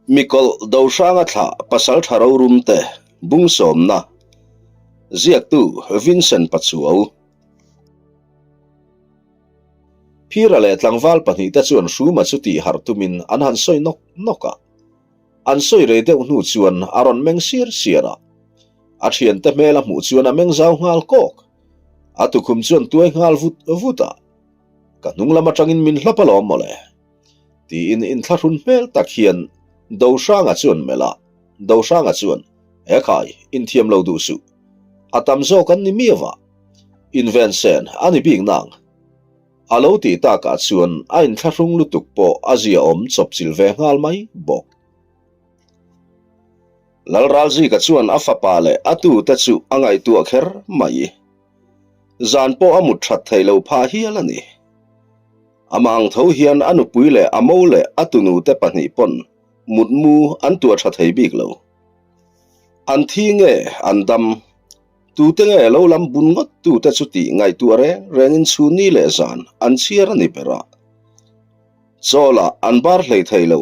Mikawlh Dohranga thlah Pasaltha rorum te bung sawmna ziaktu Vincent Pachuau. Phira leh tlangval pahnihte chuan Hruma chu tih harh tumin an han sawi nawk nawk a. An sawi rei deuh hnu chuan a rawn meng siar siar a. A thiante hmel a hmuh chuan a meng zau nghal kawk. A tukhum chuan tuai nghal vut vut a. Ka hnung lam atangin min hlap alawm mawle. Tiin inthlahrun hmel tak hian Dohranga chuan melh a. Dohranga chuan, He khai, inthiam lo duh suh. A tam zawk an ni miau a. Inven sen a ni bik nang. A lo tih takah chuan a inthlahrung lutuk pawh a ziaawm chawpchilh ve nghal mai bawk. Lalralzika chuan a fapa leh a tute chu a ngaihtuah kher mai. Zan pawh a mut that theih loh phah hial a ni. Amah ang tho hian a nupui leh a mo leh a tunute pahnih pawn mutmu an tuah tha thei bik lo. An thi nge an dam? Tute nge lo lam bun ngawt tute chu tih ngaihtuah reng rengin chhunni leh zan an chhiar a ni ber a. Chaw lah an bar hlei thei lo.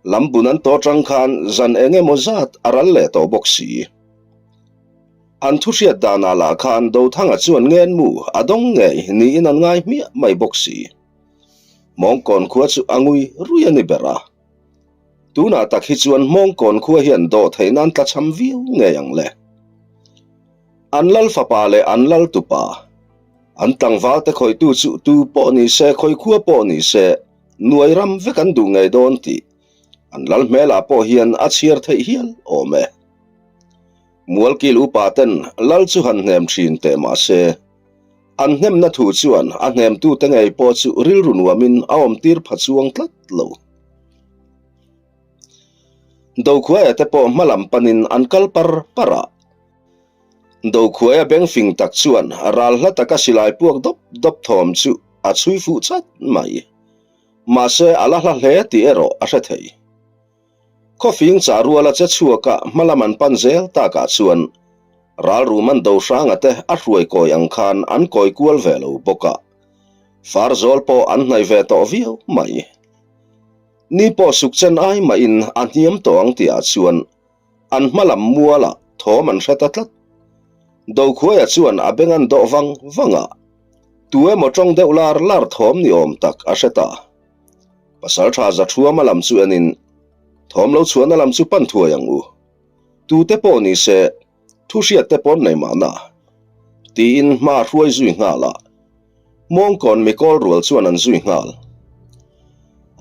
Lam bun an tawh tang khan zan eng emaw zat a ral leh tawh bawk si. An thu hriat danah lah khan Dothanga chuan ngenmu a dawng ngei niin an ngai hmiah mai bawk si. Mawngkawn khua chu a ngui rui a ni ber a. Tunah tak hi chuan Hmawngkawn khua hian dawh theih nan tlachham viau ngei ang le. An lal fapa leh an lal tupa, an tlangval te khawitu chu tu pawh ni se, khawi khua pawh ni se, nuai ram vek an duh ngei dawn tih an lal hmelah pawh hian a chhiar theih hial awm e. Mualkil upa ten lal chu han hnem thin teh mah se, an hnemna thu chuan a hnemtute ngei pawh chu rilru nuamin a awmtir pha chuang tlat lo. Dokhuaia te pawh hma lam panin an kal par par a. Dokhuaia beng fing tak chuan ral hla taka silai puak dawp dawp thawm chu a chhui fuh chat mai. Mahse a la hla hle tih erawh a hre thei. Khawfing chah ruala che chhuaka hma lam an pan zel takah chuan ral rum an do hranga te a hruai kawi ang khan an kawi kual ve lo bawk a. Farzawl pawh an hnaih ve tawh viau mai. Ni pawh suk chen ai mahin a hniam tawh ang tihah chuan an hma lam mualah thawm an hre ta tlat. Dokhuaia chuan a beng an dawh vang vang a, tu emaw tawng deuh lar lar thawm ni awm tak a hre ta. Pasaltha Zathuama lam chu enin thawm lo chhuahna lam chu pan thuai ang u. Tute pawh ni se thu hriat te pawn nei mahna tiin hma hruai zui nghal a. Mawngkawn mikawl rual chuan an zui nghal.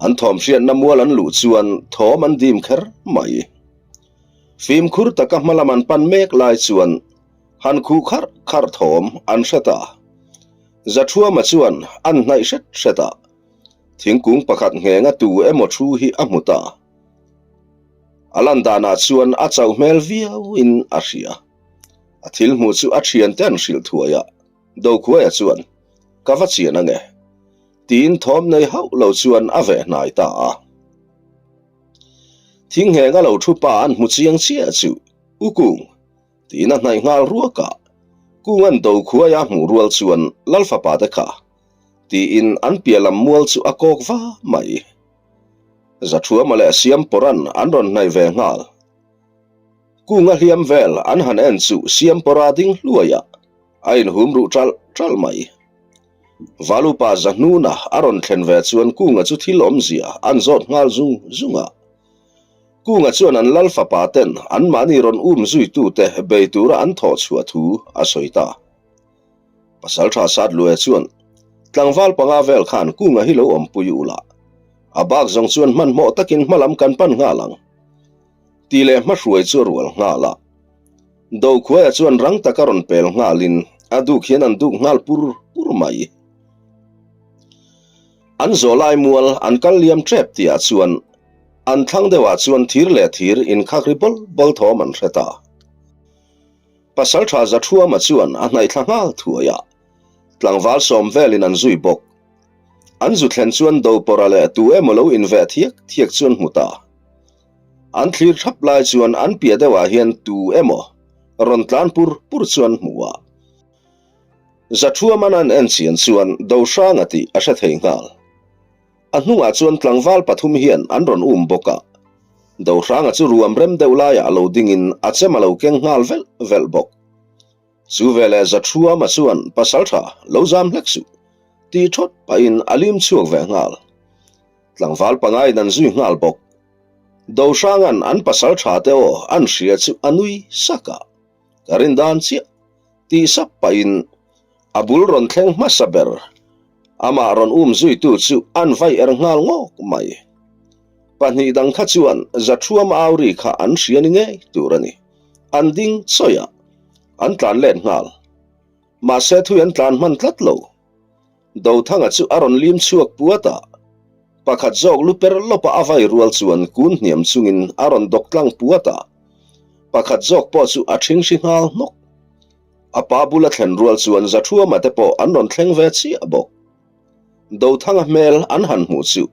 An thawm hriatna mual an luh chuan thawm an dim kher mai. Fimkhur taka hma lam an pan mek lai chuan han khuh kharh kharh thawm an hre ta. Zathuama chuan an hnaih hret hret a, thingkung pakhat nghenga tu emaw thu hi a hmu ta. A lan danah chuan a chauh hmel viauin a hria. A thil hmuh chu a thiante an hrilh thuai a. Dokhuaia chuan, Ka va chian ange, tiin thawm nei hauh lo chuan a veh hnai ta a. Thinghneng a lo thu pa an hmu chiang chiah chu, U Kung, tiin a hnaih nghal ruak a. Kunga'n Dokhuaia hmuh rual chuan Lalfapa te kha, tiin an piah lam mual chu a kawk va mai. Zathuama leh Siampawra'n an rawn hnaih ve nghal. Kunga hliam vel an han en chu Siampawra ding hluaiah a inhum ruh ṭalh ṭalh mai. Valupa Zahnuna a rawn thlen ve chuan Kunga chu thil awmzia an zawt nghal zung zung a. Kunga chuan an lal fapa ten anmahni rawn um zuitute bei tura an thawh chhuah thu a sawi ta. Pasalṭha Satlue chuan tlangval panga vel khan Kunga hi lo awmpui ula, a bak zawng chuan hmanhmawh takin hmalam kan pan nghal ang. Tih leh hmahruai chu a rual nghal a. Dokhuaia chuan rang taka rawn pel nghalin a duk hian an duk nghal pur pur mai. An zawlai mual an kal liam tep tihah chuan an thlang deuhah chuan thir leh thir inkhak ri bawl bawl thawm an hre ta. Pasaltha Zathuama chuan a hnaihthla nghal thuai a, tlangval sawm velin an zui bawk. An zu thlen chuan Dopawrha leh tu emaw lo inveh thiak thiak chu an hmu ta. An thlir thap lai chuan an piah deuhah hian tu emaw rawn tlan pur pur chuan hmu a. Zathuaman an en chian chuan Dohranga tih a hre thei nghal. A hnungah chuan tlangval pathum hian an rawn um bawk a. Dohranga chu ruam rem deuh laiah lo dingin a chem a lo keng nghal velh velh bawk. Chu veleh Zathuama chuan Pasaltha lo zam hlek suh tih thawt pahin a lim chhuak ve nghal. Tlangval pangaiin an zui nghal bawk. Dohranga'n an pasaltha te aw an hria chu a nui sak a, Ka rin dan chiah tih sap pahin a bul rawn thleng hmasa ber. Amah rawn um zuitu chu an vai er nghal ngawk mai. Pahnih dang kha chuan Zathuam Auri kha an hria ni ngei tur a ni. An ding chawi a, an tlan let nghal. Mahse thui an tlan hman tlat lo. Dothanga chu a rawn lim chhuak puat a, pakhat zawk lu per lawpa a vai rual chuan kun hniam chungin a rawn dawk tlang puat a, pakhat zawk pawh chu a ṭhingṭhi nghal hnawk. A pa bula thlen rual chuan Zathuama te pawh an rawn thleng ve chiah bawk. Dothanga hmel an han hmuh chu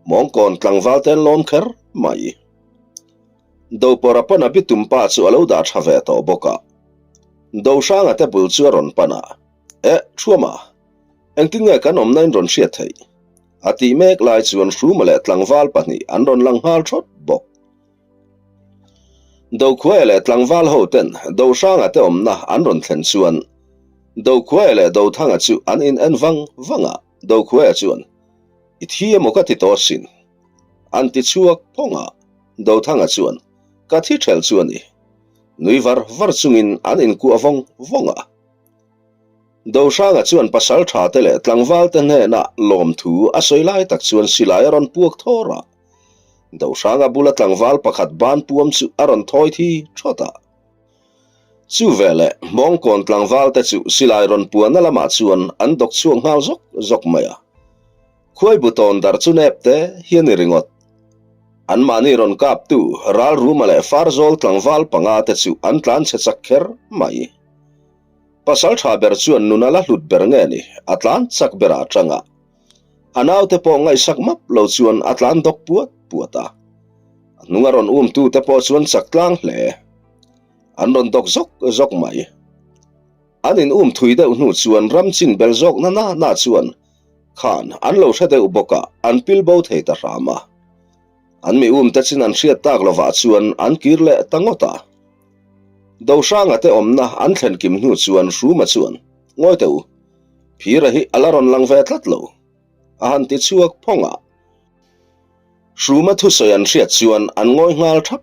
Mawngkawn tlangval te an lawm kher mai. Dopawrha pawn a bitum pa chu a lo dah tha ve tawh bawk a. Dohranga te bul chu a rawn pan a, Eh, Thuama, engtin nge kan awmna in rawn hriat theih? A tih mek lai chuan Hruma leh tlangval pahnih an rawn lang nghal thawt bawk. Dokhuaia leh tlangval ho ten Dohranga te awmna an rawn thlen chuan Dokhuaia leh Dothanga chu an in en vang vang a, Dokhuaia chuan, I thi emaw ka ti tawh asin. An ti chhuak phawng a, Dothanga chuan, Ka thi ṭhelh chu a ni. Nui var var chungin an inkuah vawng vawng a. Dohranga chuan pasal tha te leh tlangval te hnenah lawmthu a sawi lai tak chuan silai a rawn puak thawr a. Dohranga bula tlangval pakhat ban puam chu a rawn thawi thi thawt a. Chu veleh Hmawngkawn tlangval te chu silai rawn puahna lamah chuan an dawk chhuak nghal zawk zawk mai a. Khuaibu tawn dar chu nep te hi a ni ringawt. Anmahni rawn kaptu Ralruma leh Farzawl tlangval panga te chu an tlan chhe chak kher mai. Pasal tha ber chuan nun a la hlut ber nge ni, a tlan chak berah atang a. A naute pawh ngaihsak map lo chuan a tlan dawk puat puat a. A hnung a rawn um tute pawh chuan chak tlang hle. An rawn dawk zawk zawk mai. An in um thui deuh hnu chuan ram chin bel zawk na na na chuan khan an lo hre deuh bawk a, an pil bo thei ta hram a. An mi um te chin an hriat tak lovah chuan an kir leh ta ngawt a. Dohranga te awmna an thlen kim hnu chuan Hruma chuan, Ngawi teh u, Phira hi a la rawn lang ve tlat lo, a han ti chhuak phawng a. Hruma thusawi an hriat chuan an ngawi nghal thap.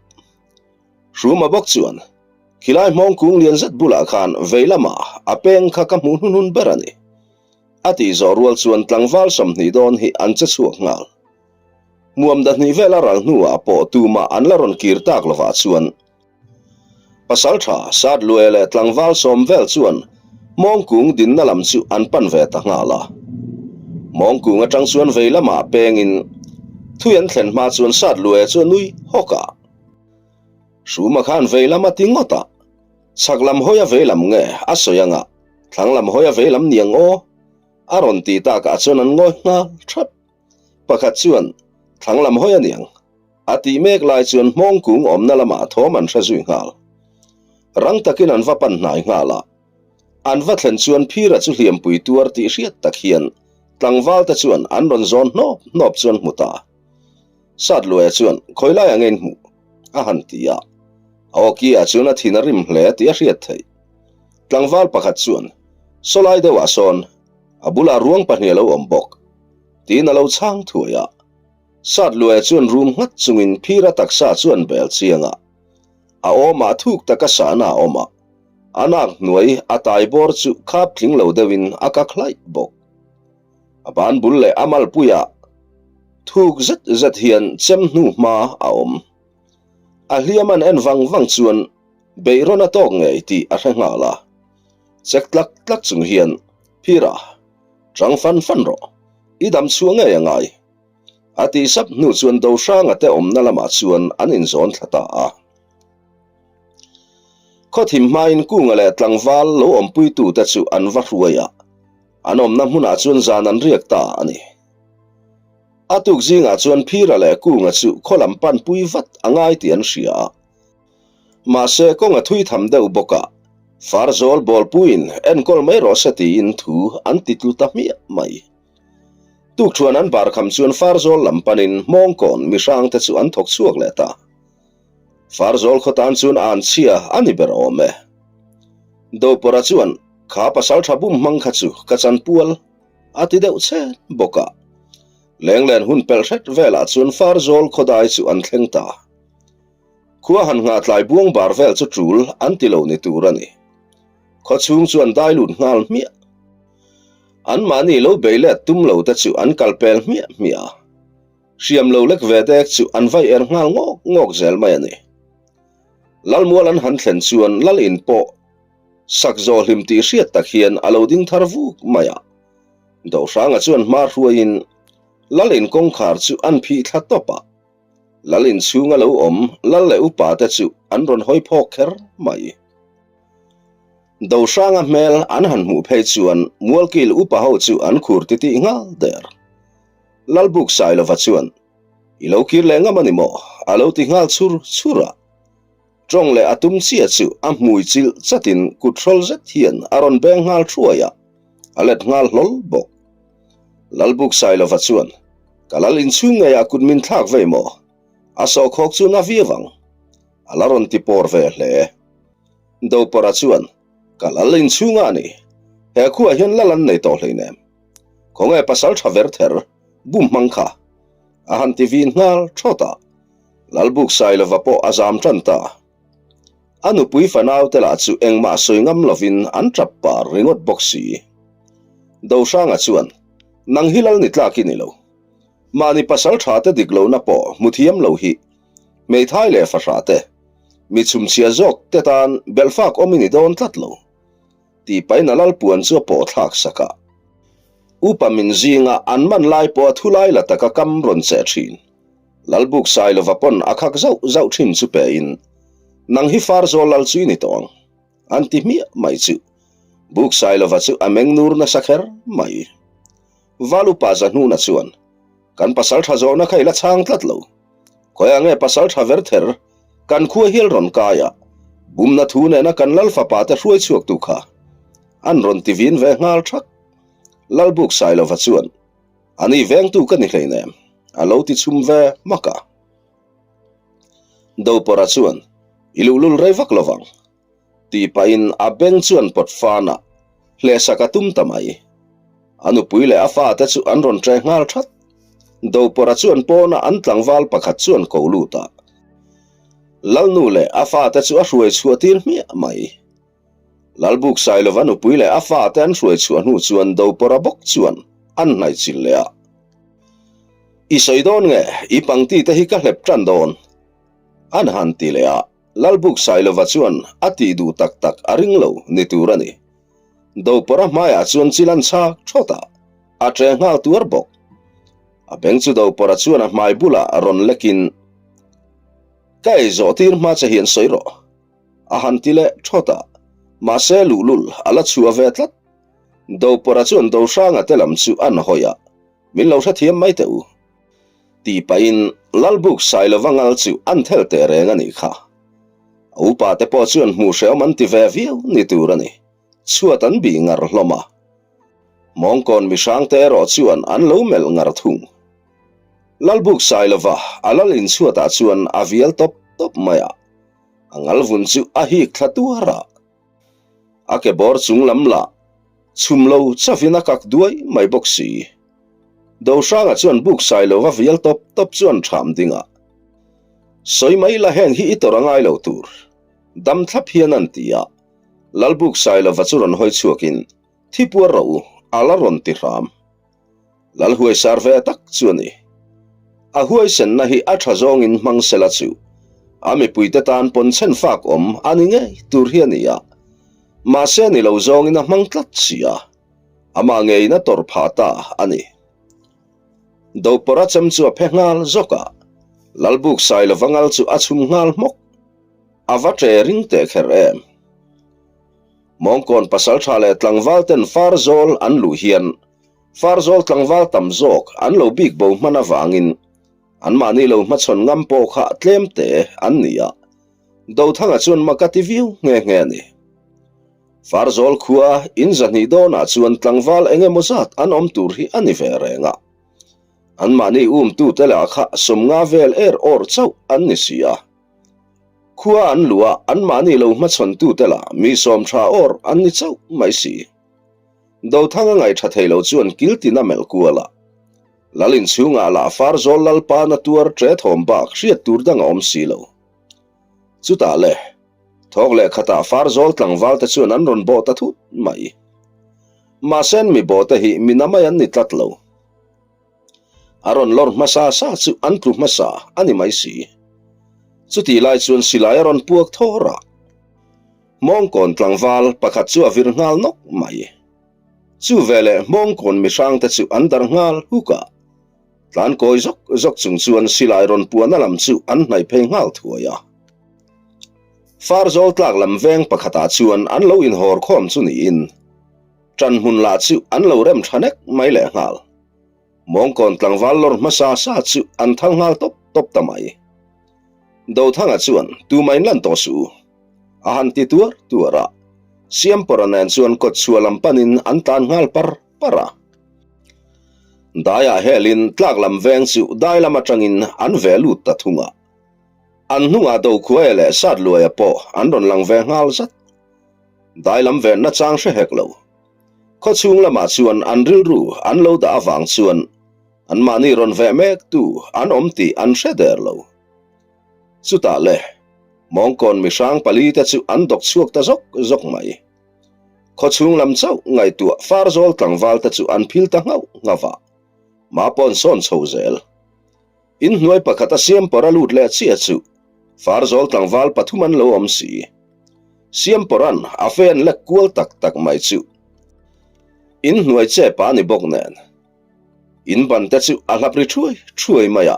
Hruma bawk chuan, Khilai hmawng kung lian zet bulah khan vei lamah a peng kha ka hmuh hnuhnun ber a ni, a tih zawh rual chuan tlangval 20 dawn hi an che chhuak nghal. Hmuam dahnih vel a ral hnuah pawh tumah an la rawn kir tak lovah chuan Pasaltha Satluaia leh tlangval sawm vel chuan Hmawngkung dinna lam chu an pan ve ta nghal a. Hmawngkung atang chuan vei lamah pengin thui an thlen hma chuan Satluaia chu a nui hawk a. Hruma khan vei lam a ti ngawt a, chhak lam hawi a vei lam nge a sawi anga thlang lam hawi a vei lam niang aw a rawn ti takah chuan an ngawi nghal thap. Pakhat chuan, Thlang lam hawi a niang, a tih mek lai chuan hmawng kung awmna lamah thawm an hre zui nghal. Rang takin an va pan hnai nghal a. An va thlen chuan Phira chu hliampui tuar tih hriat tak hian tlangval te chuan an rawn zawn hnawp hnawp chuan hmu ta. Satluaia chuan, Khawi laiah nge in hmuh? a han ti a. A awki ah chuan a thin a rim hle tih a hriat theih. Tlangval pakhat chuan, Sawlai deuhah sawn A bulah ruang pahnih a lo awm bawk, tiin a lo chhang thuai a. Satluaia chuan rum nghat chungin phira taksa chu an bel chiang a. A awmah thuk taka sahna a awm a, a nak hnuai a tai bawr chu khap tling lo deuhin a kak hlaih bawk. A ban bul leh a malpuiah thuk zet zet hian chem hnu hma a awm. A hliam an en vang vang chuan beihrawn a tawk ngei tih a hre nghal a. Chek tlak tlak chung hian, Phira, chang fan fan rawh, i dam chhuah ngei a ngai. A tih sap hnu chuan Dohranga te awmna lamah chuan an inzawn thla ta a. Khawthim hmain Kunga leh tlangval lo awmpuitute chu an va hruai a, an awmna hmunah chuan zan an riak ta a ni. A tuk zingah chuan Phira leh Kunga chu khaw lam panpui vat a ngai tih an hria a. Mahse, kawng a thui tham deuh bawk a, Farzawl bawlpuiin enkawl mai rawh se tiin thu an ti tlu ta hmiah mai. Tukṭhuan an bar kham chuan Farzawl lam panin Hmawngkawn mihrangte chu an thawk chhuak leh ta. Farzawl khaw tan chuan an chhia a ni ber awm e. Dopawrha chuan, Kha pasaltha bum hmang kha chu ka chanpual a ti deuh chen bawk a. Lenglen hun pelh hret velah chuan Farzawl khawdai chu an thleng ta. Khua han nghah tlai buang bar vel chu tul an ti lo ni tur a ni. Khaw chhung chu an dai lut nghal hmiah. Anmahni lo bei let tum lo te chu an kal pel hmiah hmiah a. Hriam lo lek ve dek chu an vai er nghal ngawk ngawk zel mai a ni. Lalmual an han thlen chuan Lal in pawh sak zawh hlim tih hriat tak hian a lo ding thar vuk mai a. Dohranga chuan hma hruaiin Lal in kawngkhar chu an phih thla tawp a. Lal in chhunga lo awm Lal leh upa te chu an rawn hawi phawk kher mai. Dohranga hmel an han hmuh phei chuan Mualkil upa ho chu an khur titih nghal der. Lalbuk Sailova chuan, I lo kir leh ngam a ni maw? a lo ti nghal chhur chhur a. Tawng leh a tum chiah chu a hmui chilh chatin kut hrawl zet hian a rawn beng nghal thuai a, a let nghal hlawl bawk. Lalbuk Sailova chuan, Ka lal inchhung ngeiah kut min thlak vei maw? A sawhkhawk chu na viau ang. A la rawn ti pawr ve hle. Dopawrha chuan, Ka lal inchhunga a ni. He khuaah hian lal an nei tawh hleinem. Khawnge pasal tha ver ther bum hmang kha a han ti vin nghal thawt a, Lalbuk Sailova pawh a zam tan ta. A nupui fanau te lah chu engmah sawi ngam lovin an tap par ringawt bawk si. Dohranga chuan, Nang hi lal ni tlak i ni lo. Mahni pasal tha te dik lohna pawh hmu thiam lo hi hmeithai leh fahrah te, mi chhumchhia zawk te tan belhfak awm i ni dawn tlat lo. Tih pahin a lalpuan chu a pawh thlak sak a. Upa min zinga an man lai pawh a thu lai la taka kam rawn cheh thin. Lalbuk Sailova pawn a khak zauh zauh thin chu pein, Nang hi Farzawl lal chu i ni tawh ang, an ti hmiah mai chu. Buk Sailova chu a meng nur nasa kher mai. Val upa Zahnuna chuan, Kan pasal tha zawhna kha i la chhang tlat lo. Khawiah nge pasal tha ver ther kan khua hial rawn kai a, bumna thu nena kan lal fapa te hruai chhuak tu kha an rawn ti vin ve nghal thak. Lalbuk Sailova chuan, A ni vengtu ka ni hleinem, a lo ti chhum ve hmak a. Dopawrha chuan, I luhlul rei vak lovang. Tih pahin a beng chuan pawt fan a, hlehsak a tum ta mai. A nupui leh a fate chu an rawn ṭe nghal ṭhat. Dopawrha chuan pawnah an tlangval pakhat chuan ko lut a, Lalnu leh a fate chu a hruai chhuah tir hmiah mai. Lalbuk Sailova nupui leh a fate an hruai chhuah hnu chuan Dopawrha bawk chuan an hnaihchilh leh a. I sawi dawn nge, i pangti te hi ka hlep ṭan dawn, an han ti leh a. Lalbuk Sailova chuan a tih duh tak tak a ring lo ni tur a ni. Dopawrha hmaiah chuan chil an chhak thawt a, a ṭe nghal tuar bawk. A beng chu Dopawrha chuan a hmai bulah rawn lekin, Ka ei zawh tir hma che hian sawi rawh, a han ti leh thawt a, mahse luhlul a la chhuah ve tlat. Dopawrha chuan Dohranga te lam chu an hawi a, Min lo hrethiam mai teh u. Tih pahin Lalbuk Sailova ngal chu an thel teh reng a nih kha. A upa te pawh chuan hmuh hrehawm an ti ve viau ni tur a ni. Chhuat an bih ngar hlawm a. Mawngkawn mihrang te erawh chuan an lo melh ngar thung. Lalbuk Sailova a lal inchhuatah chuan a vial tawp tawp mai a. A ngal vun chu a hik thla tuar a. A ke bawr chung lam lah chhum lo chavin a kak duai mai bawk si. Dohranga chuan buk sai lova vial tawp tawp chuan ṭham ding a. Sawi mai la heng hi i tawrh a ngai lo tur. Dam thlap hian an ti a. Lalbuk Sailova chu rawn hawi chhuakin, Thi puar rawh u, a la rawn ti hram. Lal huaisar ve tak chu a ni. A huaisenna hi a ṭha zawngin hmang sela chu a mipuite tan pawn chhen fak awm a ni ngei tur hi a ni a. Mahse ni lo zawngin a hmang tlat si a. Amah ngeiin a tawrh phah ta a ni. Dopawrha chem chu a phe nghal zawk a, Lalbuk Sailova ngal chu a chhum nghal hmawk. A va ṭe ring teh kher em. Mawngkawn pasalṭha leh tlangval ten Farzawl an luh hian Farzawl tlangval tam zawk an lo bik bo hman avangin anmahni lo hmachhawn ngam pawh kha tlem te an ni a, Dothanga chuan mak a ti viau nghe nghe a ni. Farzawl khua in zahnih dawnah chuan tlangval eng emaw zat an awm tur hi a ni ve reng a. Anmahni umtute lah kha sawmnga vel er awr chauh an ni si a. Khua an luh a, anmahni lo hmachhawntute lah mi sawmtha awr an ni chauh mai si. Dothanga ngaihṭha thei lo chuan kiltin a melh kual a. Lal inchhungah lah Farzawl Lalpa na tuar ṭe thawm bak hriat tur dang a awm si lo. Chutah le, thawk leh khatah Farzawl tlangval te chuan an rawn bawh ta thut mai. Mahse an mi bawhte hi mi na mai an ni tlat lo. A rawn lawr hmasa sa chu an tlu hmasa a ni mai si. Chutih lai chuan silai a rawn puak thawr a. Hmawngkawn tlangval pakhat chu a vir nghal nawk mai. Chu veleh Hmawngkawn mihrangte chu an darh nghal huk a. Tlan kawi zawk zawk chung chuan silai rawn puahna lam chu an hnaih phei nghal thuai a. Farzawl tlak lam veng pakhatah chuan an lo inhawr khawm chu niin ṭan hmun lah chu an lo rem ṭha nek mai lehnghal. Mawngkawn tlangval lawr hmasa sa chu an thal nghal tawp tawp ta mai. Dothanga chuan tumah in lan tawh suh u. A han ti tuar tuar a. Siampawra nen chuan kawtchhuah lam panin an tlan nghal par par a. Daiah helin tlak lam veng chu dai lam atangin an ve lut ta thung a. An hnungah Dokhuaia leh Satluaia pawh an rawn lang ve nghal zat. Dai lam venna chang hre hek lo. Khawchhung lamah chuan an rilru an lo dah avang chuan Anmahni rawn veh mek tu an awm tih an hre der lo. Chutah le, Mawngkawn mihrang palite chu an dawk chhuak ta zawk zawk mai. Khawchhung lam chauh ngaihtuah Farzawl tlangvalte chu an phil ta nghauh nghauh a, mah pawn sawn chho zel. Inhnuai pakhat a Siampawra lut leh chiah chu Farzawl tlangval pathum an lo awm si. Siampawra'n a fe an lek kual tak tak mai chu inhnuai chep a ni bawk nen. In ban te chu a hlap ri thuai thuai mai a.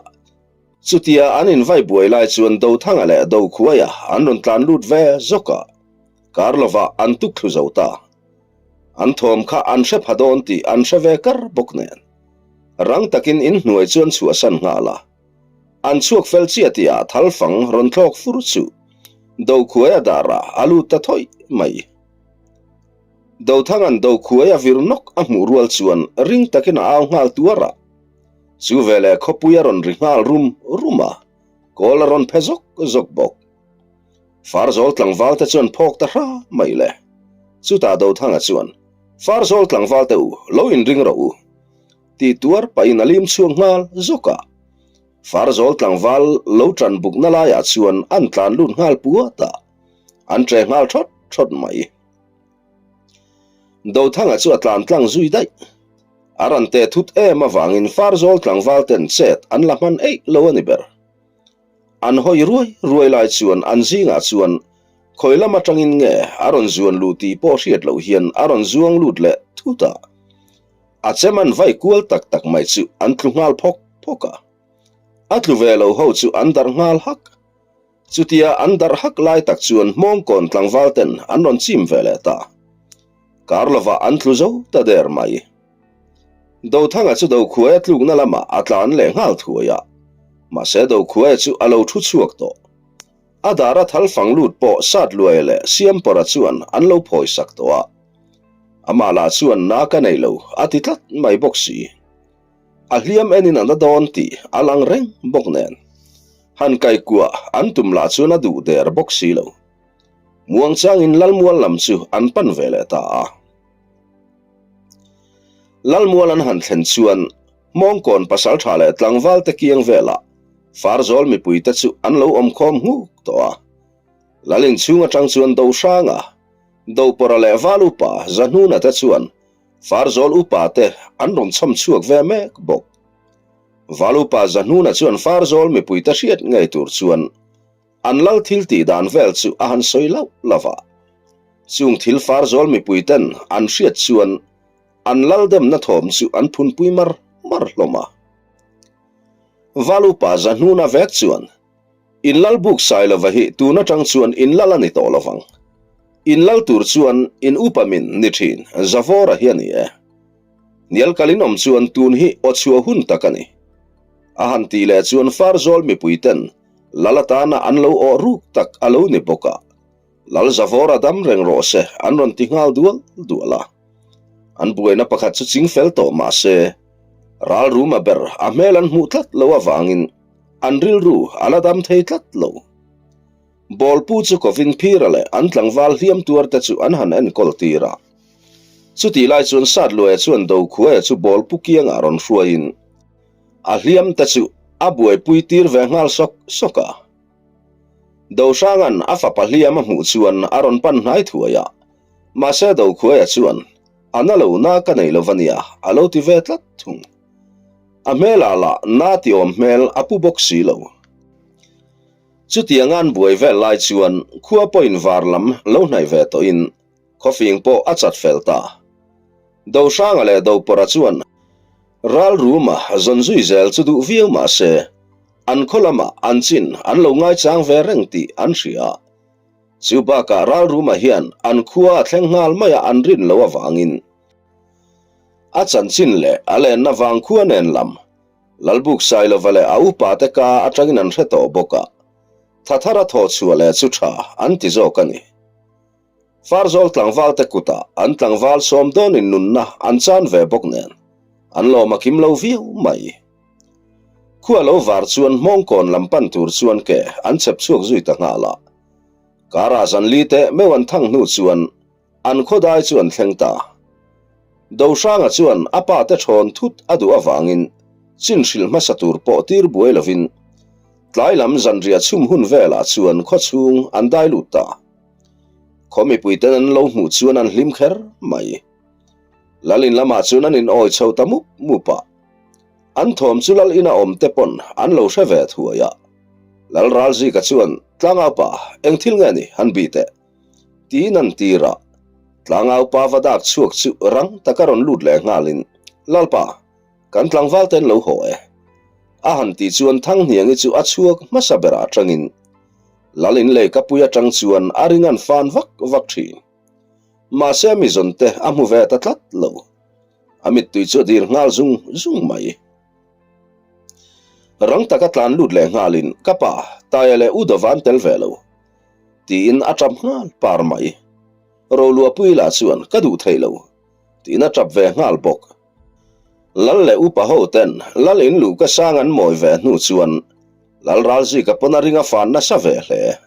Chutia an invai buai lai chuan Dothanga leh Dokhuaia an rawn tlan lut ve zawk a, kar lovah an tuk thlu zo ta. An thawm kha an hre pha dawn tih an hre ve kar bawk nen. Rang takin inhnuai chu an chhuahsan nghal a. An chhuak fel chiah tihah thalfang rawn thlawk fur chu Dokhuaia darah a lut ta thawih mai. Dothanga'n Dokhuai a vir nawk a hmuh rual chuan ring takin a au nghal tuar a. Chu veleh khawpui a rawn ri nghal rum rum a, kawl a rawn phe zawk zawk bawk. Farzawl tlangvalte chuan phawk ta hra mai le. Chutah Dothanga chuan, Farzawl tlangvalte u, lo inring rawh u. Ti tuar pahin a lim chhuak nghal zawk a. Farzawl tlangval lo ṭan bukna laiah chuan an tlan lut nghal puat a, an ṭe nghal ṭhawt ṭhawt mai. Dothanga chu a tlan tlang zui daih. A ran teh thut em avangin Farzawl tlangval ten chet an la hman eih lo a ni ber. An hawi ruai ruai lai chuan an zingah chuan khawi lam atangin nge a rawn zuan luh tih pawh hriat loh hian a rawn zuang lut leh thut a. A chem an vai kual tak tak mai chu an tlu nghal phawk phawk a. A tlu ve lo ho chu an darh nghal hak. Chutia an darh hak lai tak chuan Hmawngkawn tlangval ten an rawn chim ve leh ta. Kar lovah an tlu zo ta der mai. Dothanga chu Dokhuaia tlukna lamah a tlan leh nghal thuai a, mahse Dokhuaia chu a lo thu chhuak tawh. A dara thal fang lut pawh Satluaia leh Siampawra chuan an lo phawi sak tawh a. Amah lah chuan na ka nei lo a ti tlat mai bawk si. A hliam enin a na dawn tih a lang reng bawk nen. Han kaikuah an tum lah chuan a duh der bawk si lo. Muangchangin Lalmual lam chu an pan ve leh ta a. Lalmual an han thlen chuan Hmawngkawn pasaltha leh tlangvalte kiang velah Farzawl mipuite chu an lo awm khawm nghuk tawh a. Lal inchhung atang chuan Dohranga, Dopawra leh Val upa Zahnuna te chuan Farzawl upa te an rawn chhawm chhuak ve mek bawk. Val upa Zahnuna chuan Farzawl mipuite hriat ngei tur chuan an lal thil tih dan vel chu a han sawi lauh lauh a. Chung thil Farzawl mipuiten an hriat chuan an lal demna thawm chu an phunpui mar mar hlawm a. Val upa Zahnuna vek chuan In lal buk Sailova hi tun atang chuan in lal a ni tawh lovang. In lal tur chuan in upa min ni thin Zavawra hi a ni e. Hnial kal in awm chuan tun hi aw chhuah hun tak a ni. A han tih leh chuan Farzawl mipui ten lal atana an lo awh ruk tak a lo ni bawk a. Lal Zavawra dam reng rawh se an rawn ti nghal dual dual a. An buaina pakhat chu ching fel tawh mah se, ral ruma ber a hmel an hmuh tlat lo avangin an rilru a la dam thei tlat lo. Bawlpu chu kovin Phira leh an tlangval hliam tuarte chu an han enkawl tir a. Chutih lai chuan Satluaia chuan Dokhuaia chu Bawlpu kiangah rawn hruaiin a hliamte chu a buaipui tir ve nghal sawk sawk a. Dohranga'n a fapa hliam a hmuh chuan a rawn pan hnai thuai a, mahse Dokhuaia chuan a na lo na ka nei lo va nia a lo ti ve tlat thung. A hmelah lah na ti awm hmel a pu bawk si lo. Chutianga an buai vel lai chuan khua pawhin var lam lo hnaih ve tawhin khawfing pawh a chat fel ta. Dohranga leh Dopawrha chuan ral ruma zawn zui zel chu duh viau mah se, an khaw lamah an chin an lo ngaichang ve reng tih an hria. Chu bakah ral ruma hian an khua a thleng nghal maia an rin loh avangin a chanchin leh a lenna vang khua nen lam Lalbuk Sailova leh a upate ka atangin an hre tawh bawk a, Thathara thawh chhuah leh chu tha an ti zawk a ni. Farzawl tlangvalte kutah an tlangval sawm dawnin nunna an chan ve bawk nen, an lawm a kim lo viau mai. Khua lo var chuan hmawngkawn lam pan tur chuan ke an chep chhuak zui ta nghal a. Kara zan li teh meuh an thang hnu chuan An khawdai chu an thleng ta. Dohranga chuan a pa te thawn thut a duh avangin chin hrilh hmasa tur pawh tir buai lovin tlai lam zanriah chhum hun velah chuan khaw chhung an dai lut ta. Khaw mipuiten an lo hmuh chuan an hlim kher mai. Lal in lamah chuan an in awi chho ta mup mup a. An thawm chu lal ina awm te pawn an lo hre ve thuai a. Lal Ralzika chuan Tlangaupa eng thil nge ni han bih teh. Tiin an tir a, tlangau pa va dak chhuak chu rang taka rawn lut leh nghalin, Lalpa, kan tlangval te an lo haw e. A han tih chuan Thanghniangi chu a chhuak hmasa berah atangin Lal in lei kapui atang chuan a ring an fan vak vak thin. Mahse a mizawn te a hmu ve ta tlat lo. A mittui chu a dir nghal zung zung mai. Rang taka tlan lut leh nghalin, Ka pa, Taia leh U Dova an tel ve lo. Tiin a tap nghal par mai. Roluahpui lah chuan ka duh thei lo tiin a tap ve nghal bawk. Lal leh upa ho ten Lal in luh ka sang an mawi ve hnu chuan Lal Ralzika pawn a ring a fan nasa ve hle.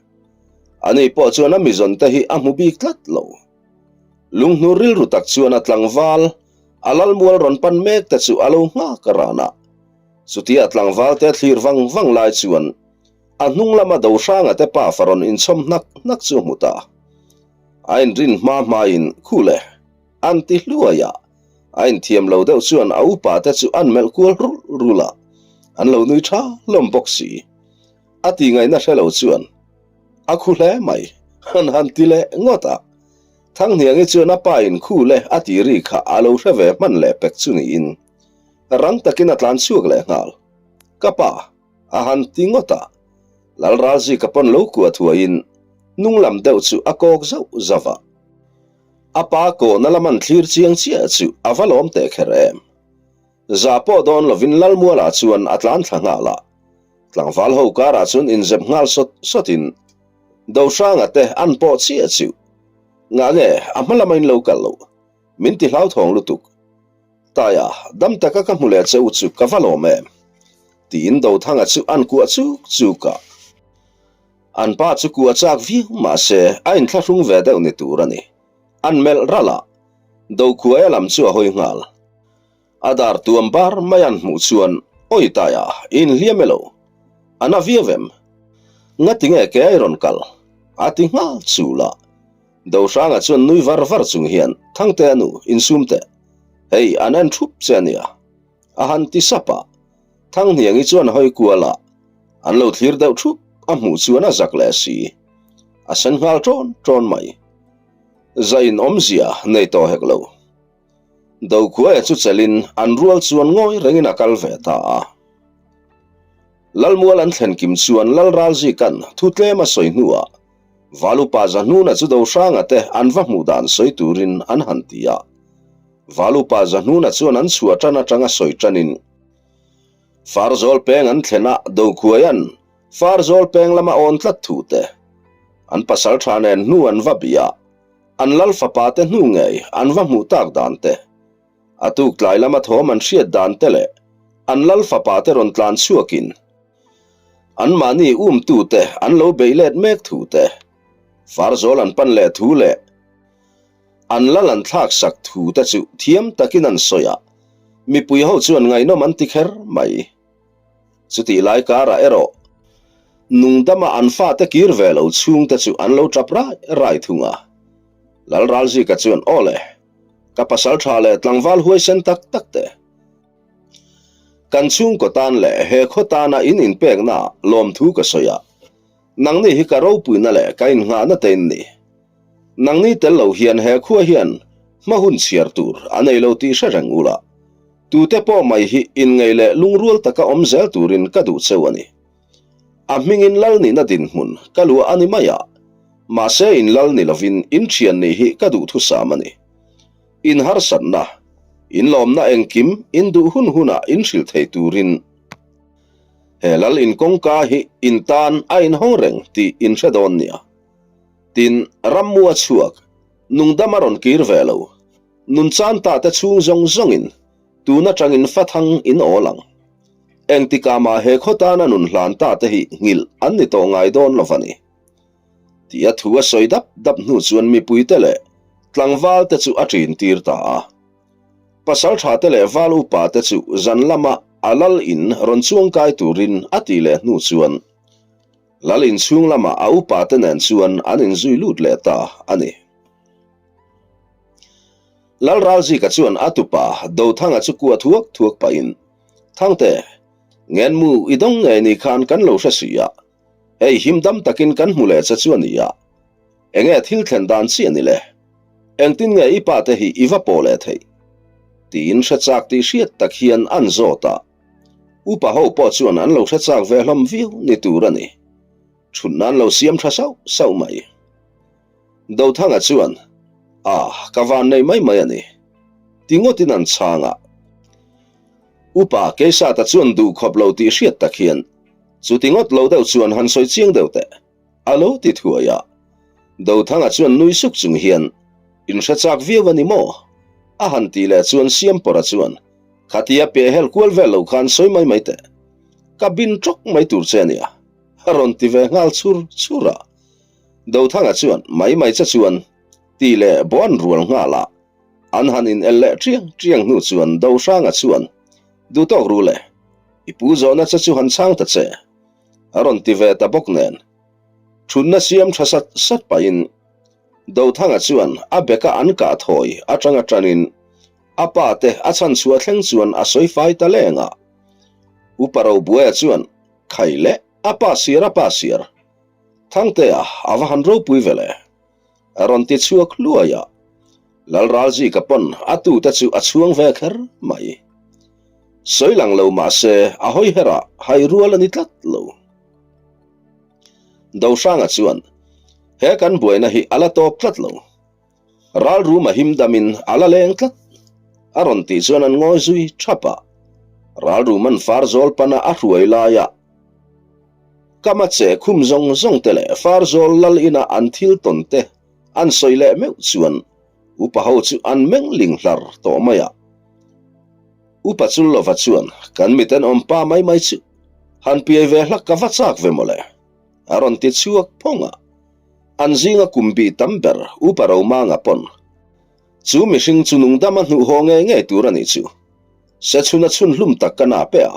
Ani pawh chuan a mizawn te hi a hmu bik tlat lo. Lunghnur rilru tak chuan a tlangval a Lalmual rawn pan mek te chu a lo nghak a ran a. Chutia tlangval te a thlir vang vang lai chuan A hnung lama Dohranga te pafa rawn inchhawm hnak hnak chu a hmu ta. A inrin hma hmain Khule an ti hluai a, a inthiam lo deuh chuan a upa te chu an melh kual rulh rulh a, an lo nui tha hlawm bawk si. A ti ngaihna hre lo chuan a khu hle mai, an han ti leh ngawt a. Thanghniangi chuan a pa in Khule a ti ri kha a lo hre ve hman leh pek chu niin rang takin a tlan chhuak leh nghal. Ka pa! A han ti ngawt a, Lalralzika pawn lo kuah thuaiin hnung lam deuh chu a kawk zauh zauh a. A pa kawhna lam an thlir chiang chiah chu a va lawm teh kher em. Zah pawh dawn lovin Lalmuala chuan a tlan thla nghal a, tlangval ho karah chuan inzep nghal sawt sawtin Dohranga te an pawh chiah chu ngah nge a hma lama in lo kal loh min ti hlauthawng lutuk. Taia, dam taka ka hmu leh che u chu ka va lawm em? Tiin Dothanga chu an kuah chuk chuk a. An pa chu kuah chak viau mah se a inthlahrung ve deuh ni tur a ni. An melh ralh a, Dokhuaia lam chu a hawi nghal. A dar tuam bar mai an hmuh chuan, Awi Taia, i inhliam e lo? A na viau em? Ngati nge ke a i rawn kal? A ti nghal chul a. Dohranga chuan nui var var chung hian, Thangtea nu, insum teh. Hei, an en thup che a nia. A han ti sap a. Thanghniangi chuan hawi kual a, an lo thlir deuh thup a hmuh chuan a zak leh si. A sen nghal ṭawn ṭawn mai. Zain awmzia nei tawh hek lo. Dokhuaia chu chelin an rual chuan ngawi rengin a kal ve ta a. Lalmual an thlen kim chuan Lalralzika'n thu tlem a sawi hnuah Valupa Zahnuna chu Dohranga te an va hmuh dan sawi turin an han ti a. Valupa Zahnuna chuan an chhuah tan atanga sawi tanin Farzawl peng an thlen a, Dokhuaia'n Farzawl peng lama awn tlat thu te, an pasaltha nen hnu an va bih a, an lal fapa te hnu ngei an va hmuh tak dan te, a tuk tlai lama thawm an hriat dan te leh an lal fapa te rawn tlan chhuakin. Anmahni umtute an lo beih let mek thu te, Farzawl an pan leh thu leh an lal an thlak sak thu te chu thiam takin an sawi a, mipui ho chuan ngaihnawm an ti kher mai. Chutih lai karah erawh nungdama an fate kir ve lo chhungte chu an lo tap rai rai thung a. Lalralzika chuan, Aw le, ka pasal tha leh tlangval huaisen tak tak te, Kan chhungkaw tan leh he khaw tana in inpekna ah lawmthu ka sawi a, nangni hi ka ropuina leh ka innghahna te in ni. Nangni tel lo hian he khua hian hma hun chhiar tur a nei lo tih hre reng ula, tute pawh mai hi inngeih leh lungrual taka awm zel turin ka duh cheu a ni. A hmingin lal nihna dinhmun ka luah a ni mai a, mahse in lal ni lovin in thian nih hi ka duhthusam a ni. In harsatna, in lawmna engkim in duh hun hunah in hrilh thei turin he lal in kawngka hi in tan a inhawng reng tih in hre dawn nia. Tin, rammua chhuak, nungdam a rawn kir ve lo, nunchan ta te chhung zawng zawngin tun atangin fathang in awl ang. Engtikah mah he khaw tana nun hlan ta te hi nghilh an ni tawh ngai dawn lo va ni. Tia thu a sawi dap dap hnu chuan mipuite leh tlangval te chu a ṭin tir ta a. Pasalṭha te leh val upa te chu zan lama a lal in rawn chuangkai turin a tih leh hnu chuan lal in chhung lama a upa te nen chuan an inzui lut leh ta a ni. Lal Ralzika chuan a tupa Dothanga chu kua thuak thuak pahin, Thangte, ngenmu i dawng ngei ni khan kan lo hre si a, Hei him dam takin kan hmu leh che chu a ni a, enge thil thlen dan chi a ni le? Engtin nge i pa te hi i va pawh leh theih? Tiin hre chak tih hriat tak hian an zawt a. Upa ho pawh chuan an lo hre chak ve hlawm viau ni tur a ni. Chhun nan lo siam tha sauh sauh mai. Dothanga chuan, A, ka van nei mai mai a ni. Ti ngawtin an chhang a. Upa Keisata chuan duh khawp lo tih hriat tak hian, Chuti ngawt lo deuh chuan han sawi chiang deuh teh, a lo ti thuai a. Dothanga chuan nui suk chung hian, In hre chak viau a ni maw? A han tih leh chuan Siampawra chuan, Khatia pe hel kual vel lo khan sawi mai mai teh. Ka bin tawk mai tur che a nia, a rawn ti ve nghal chhur chhur a. Dothanga chuan, Mai mai che chuan, tih leh bawn rual nghal a. An han in el leh chiang chiang hnu chuan Dohranga chuan, Duhtawk ru le, i pu zawhna che chu han chhang ta che, a rawn ti ve ta bawk nen. Thunna siam tha sat sat pahin Dothanga chuan a beka an kah thawi atanga tanin a pa te a chhan chhuah thleng chuan a sawi fai ta leng a. Upa Robuaia chuan, Khai le, a pa siar a pa siar. Thangtea a va han ropui ve le. A rawn ti chhuak hluai a, Lalralzika pawn a tute chu a chhuang ve kher mai. Sawi lang lo mah se a hawi herah hai rual a ni tlat lo. Dohranga chuan, He kan buaina hi a la tawp tlat lo. Ralrum a him damin a la leng tlat. A rawn tih chuan an ngawi zui thap a. Ralruman Farzawl pana a hruai laia Kama che khum zawng zawng te leh Farzawl lal ina an thil tawn te an sawi leh meuh chuan upa ho chu an meng ling hlar tawh mai a. Upa Chullova chuan kan mitenawm pa mai mai chu han piai ve hlak ka va chak ve mawle a rawn ti chhuak phawng a. An zinga kum bih tam ber Upa Romanga pawn chu mihring chu nungdama hnuh haw ngei ngei tur a nih chu Sechhuna chhun hlum tak ka na pe a.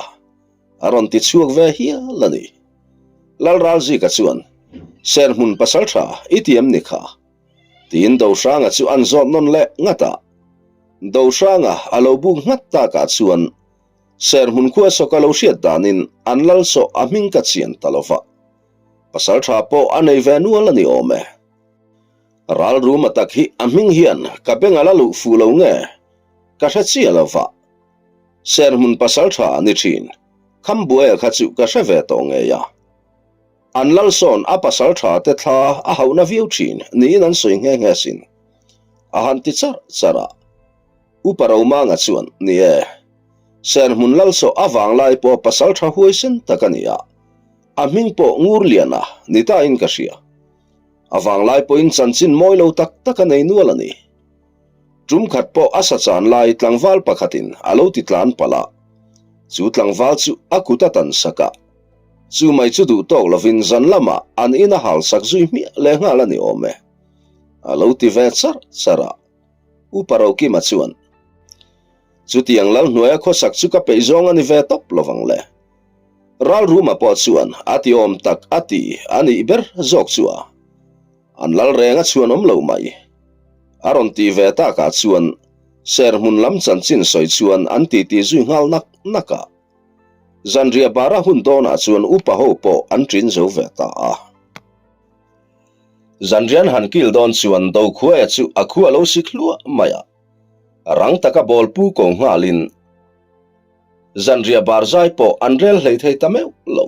A rawn ti chhuak ve hial a ni. Lalralzika chuan, Serhmun pasal tha i ti em ni kha? Tiin Dohranga chu an zawt nawn leh ngat a. Dohranga a lo buk nghat takah chuan Serhmun khua sawk a lo hriat danin an lal sawh a hming ka chian ta lo va. Pasal tha pawh a nei ve nual a ni awm e. Ralruma tak hi a hming hian ka beng a la luh fuh lo nge ka hre chiah lo va. Serhmun pasal tha a ni thin. Khambuaia kha chu ka hre ve tawh ngei a. An lal sawn a pasal tha te thla a hauhna viau thin niin an sawi nghe nghe sin. A han ti charh charh a. Upa Romanga chuan, Ni e. Serhmun lal saw a vanglai pawh pasal tha huaisen tak a ni a. A hming pawh Ngurliana ni ta in ka hria. A vanglai pawhin chanchin mawi lo tak tak a nei nual a ni. Tum khat pawh a sa chan lai tlangval pakhatin a lo ti tlan palh a, chu tlangval chu a kut a tan sak a. Chu mai chu duh tawk lovin zan lamah an in a halsak zui hmiah leh nghal a ni awm e. A lo ti ve char char a. Upa Rokima chuan, Chutiang lal hnuaia khawsak chu ka peih zawng a ni ve tawp lovang le. Ralruma pawh chuan a ti awm tak a ti a nih ber zawk chu a. An lal reng a chhuan awm lo mai. A rawn ti ve takah chuan serhmun lam chanchin sawi chuan an titi zui nghal nak nak a. Zanriah bara hun dawnah chuan upa ho pawh an ṭin zo ve ta a. Zanrian han kil dawn chuan Dokhuaia chu a khu a lo sik hluah mai a. Rang taka ball pu ko nghalin zanriah bar zai pawh an rel hlei thei ta meuh lo.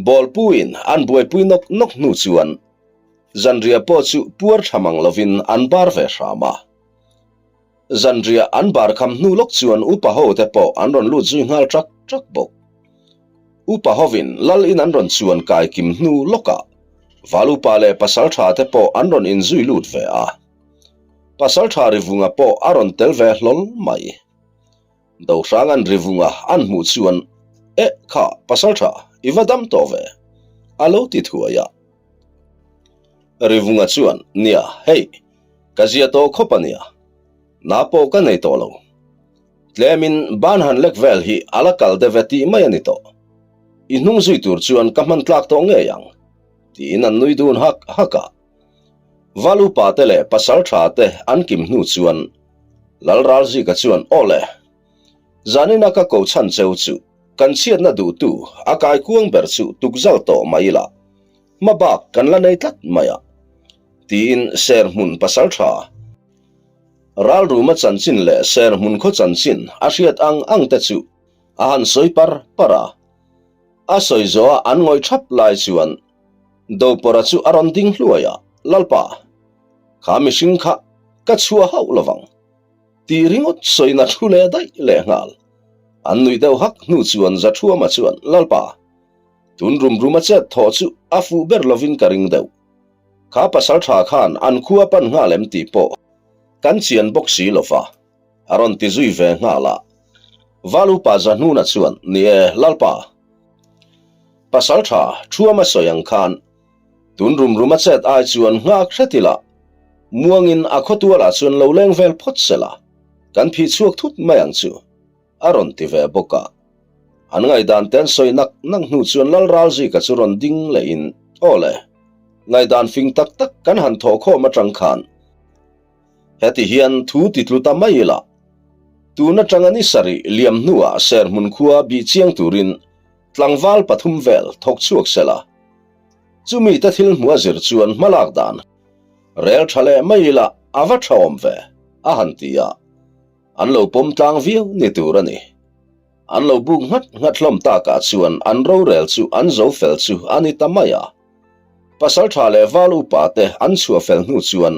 Ball puin an buaipui nawk nawk hnu chuan zanriah pawh chu puar tha mang lovin an bar ve hram a. Zanriah an bar kham hnu lawk chuan upa ho te pawh an rawn lut zui nghal trak trak bawk. Upa hovin lal in an rawn chuan kai kim hnu lawkah Val upa leh pasal tha te pawh an rawn inzui lut ve a. Pasal tha Rivunga pawh a rawn tel ve hlawl mai. Dohranga'n Rivunga an hmuh chuan, Eh kha, pasal tha, i va dam tawh ve, a lo ti thuai a. Rivunga chuan, Nia, hei, ka zia tawh khawp a nia, na pawh ka nei tawh lo. Tlemin ban han lek vel hi a la kal deuh ve tih mai a ni tawh. I hnung zui tur chuan ka hman tlak tawh ngei ang, tiin an nui dun hak hak a. Val upa te leh pasal tha te an kim hnu chuan Lal Ralzika chuan aw le, zanina ka ko chhan cheu chu kan chhiatna duhtu a kaikuang ber chu tukzal tawh mai ila, hma bak kan la nei tlat mai a, tiin Serhmun pasal tha Ralruma chanchin leh Serhmun khaw chanchin a hriat ang ang te chu a han sawi par par a. A sawi zawha an ngawih thap lai chuan Dopawra chu a rawn ding hluai a, Lalpa, kha mihring kha ka chhuah hauh lovang tih ringawt sawina thu leh daih leh nghal. An nuih deuh hak hnu chuan Zathuama chuan, Lalpa, tun rum ruma chet thawh chu a fuh ber lovin ka ring deuh. Kha pasal tha khan an khua pan nghal em tih pawh kan chian bawk si lova, a rawn ti zui ve nghal a. Val upa Zahnuna chuan, Ni e, Lalpa, Pasal tha Thuama sawi ang khan tun rum rum a chet ai chuan nghak hret ila, muangin a khawtualah chuan lo leng vel phawt sela, kan phih chhuak thut mai ang chu, a rawn ti ve bawk a. An ngaihdan te an sawi nak nak hnu chuan Lal Ralzika chu rawn ding lehin, Aw le, ngaihdan fing tak tak kan han thawh khawm atang khan heti hian thu ti tlu ta mai ila, tun atanga ni sarih liam hnuah Serhmun khua bih chiang turin Tlangval pathum vel thawk chhuak se la, chumi te thil hmuh a zir chuan hmalak dan rel tha leh mai ila a va tha awm ve, a han ti a. An lo pawm tlang viau ni tur a ni. An lo buk nghat nghat hlawm takah chuan an rorel chu an zo fel chu a ni ta mai a. Pasal tha leh val upa te an chhuah fel hnu chuan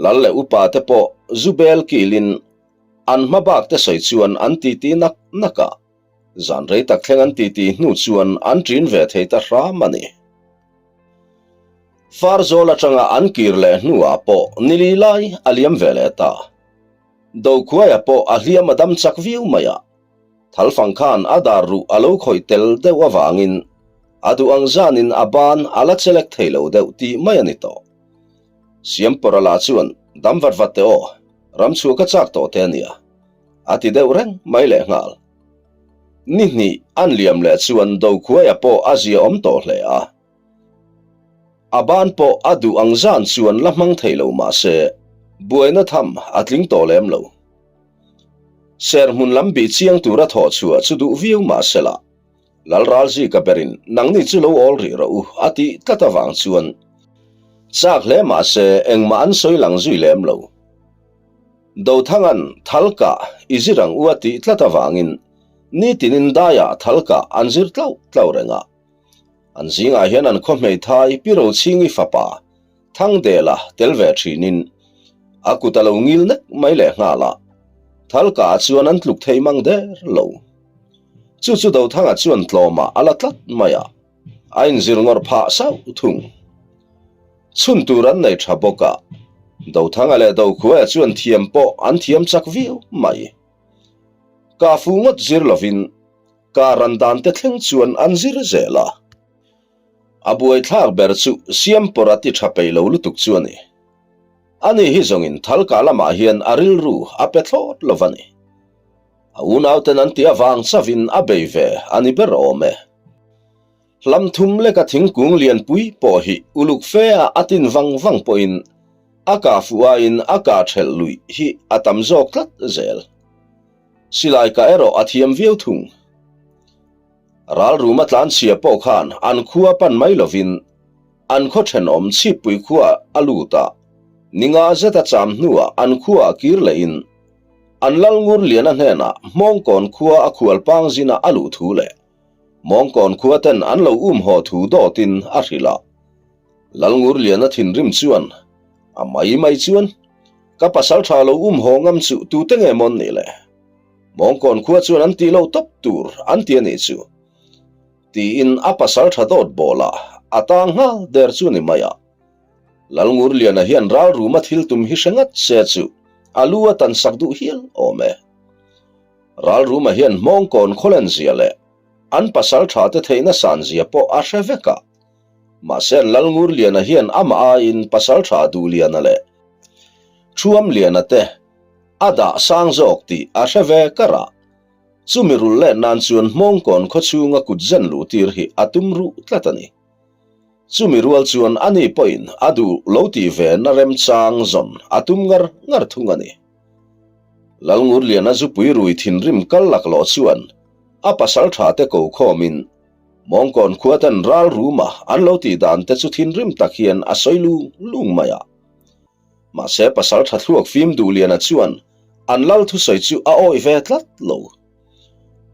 lal leh upa te pawh zu bel kilin an hma bak te sawi chuan an titi nak nak a. Zan rei tak thleng an titi hnu chuan an ṭin ve thei ta hram a ni. Farzawl aṭanga an kir leh hnuah pawh nili lai a liam ve leh ta. Dokhuaia pawh a hliam a dam chak viau mai a, Thalfang khan a dar ruh a lo khawih tel deuh avangin a duh ang zanin a ban a la chelek thei lo deuh tih mai a ni tawh. Siampawra lah chuan dam vat vat teh aw, ramchhuah ka chak tawh te a nia. A ti deuh reng mai leh nghal. Ni hnih an liam leh chuan Dokhuaia pawh a zia awm tawh hle a. A ban pawh a duh ang zan chuan la hmang thei lo mah se, buaina tham a tling tawh lem lo. Serhmun lam bih chiang tura thawh chhuah chu duh viau mah se la, Lalralzika berin nangni chu lo awl rih rawh u a tih tlat avang chuan chak hle mah se engmah an sawi lang zui lem lo. Dothanga'n thal kah i zir ang u a tih tlat avangin nitinin daiah thal kah an zir tlauh tlauh reng a. An zingah hian an khaw hmeithai Pi Rochhingi fapa Thangdela tel ve thinin a kut a lo ngil nek mai leh nghal a, thal kah chuan an tluk thei mang der lo. Chu chu Dothanga chuan tlawmah a la tlat mai a, a inzir ngawrh phah sauh thung. Chhun tur an nei tha bawk a, Dothanga leh Dokhuaia chuan thiam pawh an thiam chak viau mai. Kahfu ngawt zir lovin. Kar an dan te thleng chuan an zir zel a. A buaithlak ber chu Siampawra ti tha peih lo lutuk chu a ni. Ani hi zawngin Thalka lamah hian a rilru a pe thlawt lo va ni. A unauten an tih avang chavin a bei ve a ni ber awm e. Hlam thum leka thingkung lianpui pawh hi uluk fe a a tin vang vang pawhin a kah fuh aiin a kah thelh luih hi a tam zawk tlat zel. Silai kah erawh a thiam viau thung. Ralruma tlanchhia pawh khan an khua pan mai lovin an khaw thenawm chhippui khua a lut a, ninga zeta cham hnuah an khua a kir lehin an Lalngur Liana hnenah Hmawngkawn khua a khual pang zina a luh thu leh Mawngkawn khua ten an lo um haw thu dawtin a hrilh a. Lalngur Liana thinrim chuan a mai mai chuan ka pasal tha lo um haw ngam chu tute nge mawn nih le? Mawngkawn khua chuan an tih lo tawp tur an ti a nih chu tiin a pasal tha dawt bawlah a tang nghal der chu ni mai a. Lalngurliana hian ralruma thil tum hi hre ngat se chu a lu a tan sak duh hial awm e. Ralruma hian Hmawngkawn khawlen zia leh an pasal tha te theihna san zia pawh a hre vek a. Mahse an Lalngurliana hian amah aiin pasal tha Duhliana leh Thuamliana te A dah sang zawk tih a hre ve kar a, chumi rulh let nan chuan Hmawngkawn khaw chhunga kut zen luh tir hi a tum ruh tlat a ni. Chumi rual chuan ani pawhin a duh lo tih ve na remchang zawn a tum ngar ngar thung a ni. Lalngurliana zupui rui thinrim kal laklawh chuan a pasal tha te ko khawmin Hmawngkawn khua ten ral ruma an lo tih dan te chu thinrim tak hian a sawi lung lung mai a. Mahse pasal tha thluak fim Duhliana chuan an lal thusawi chu a awih ve tlat lo.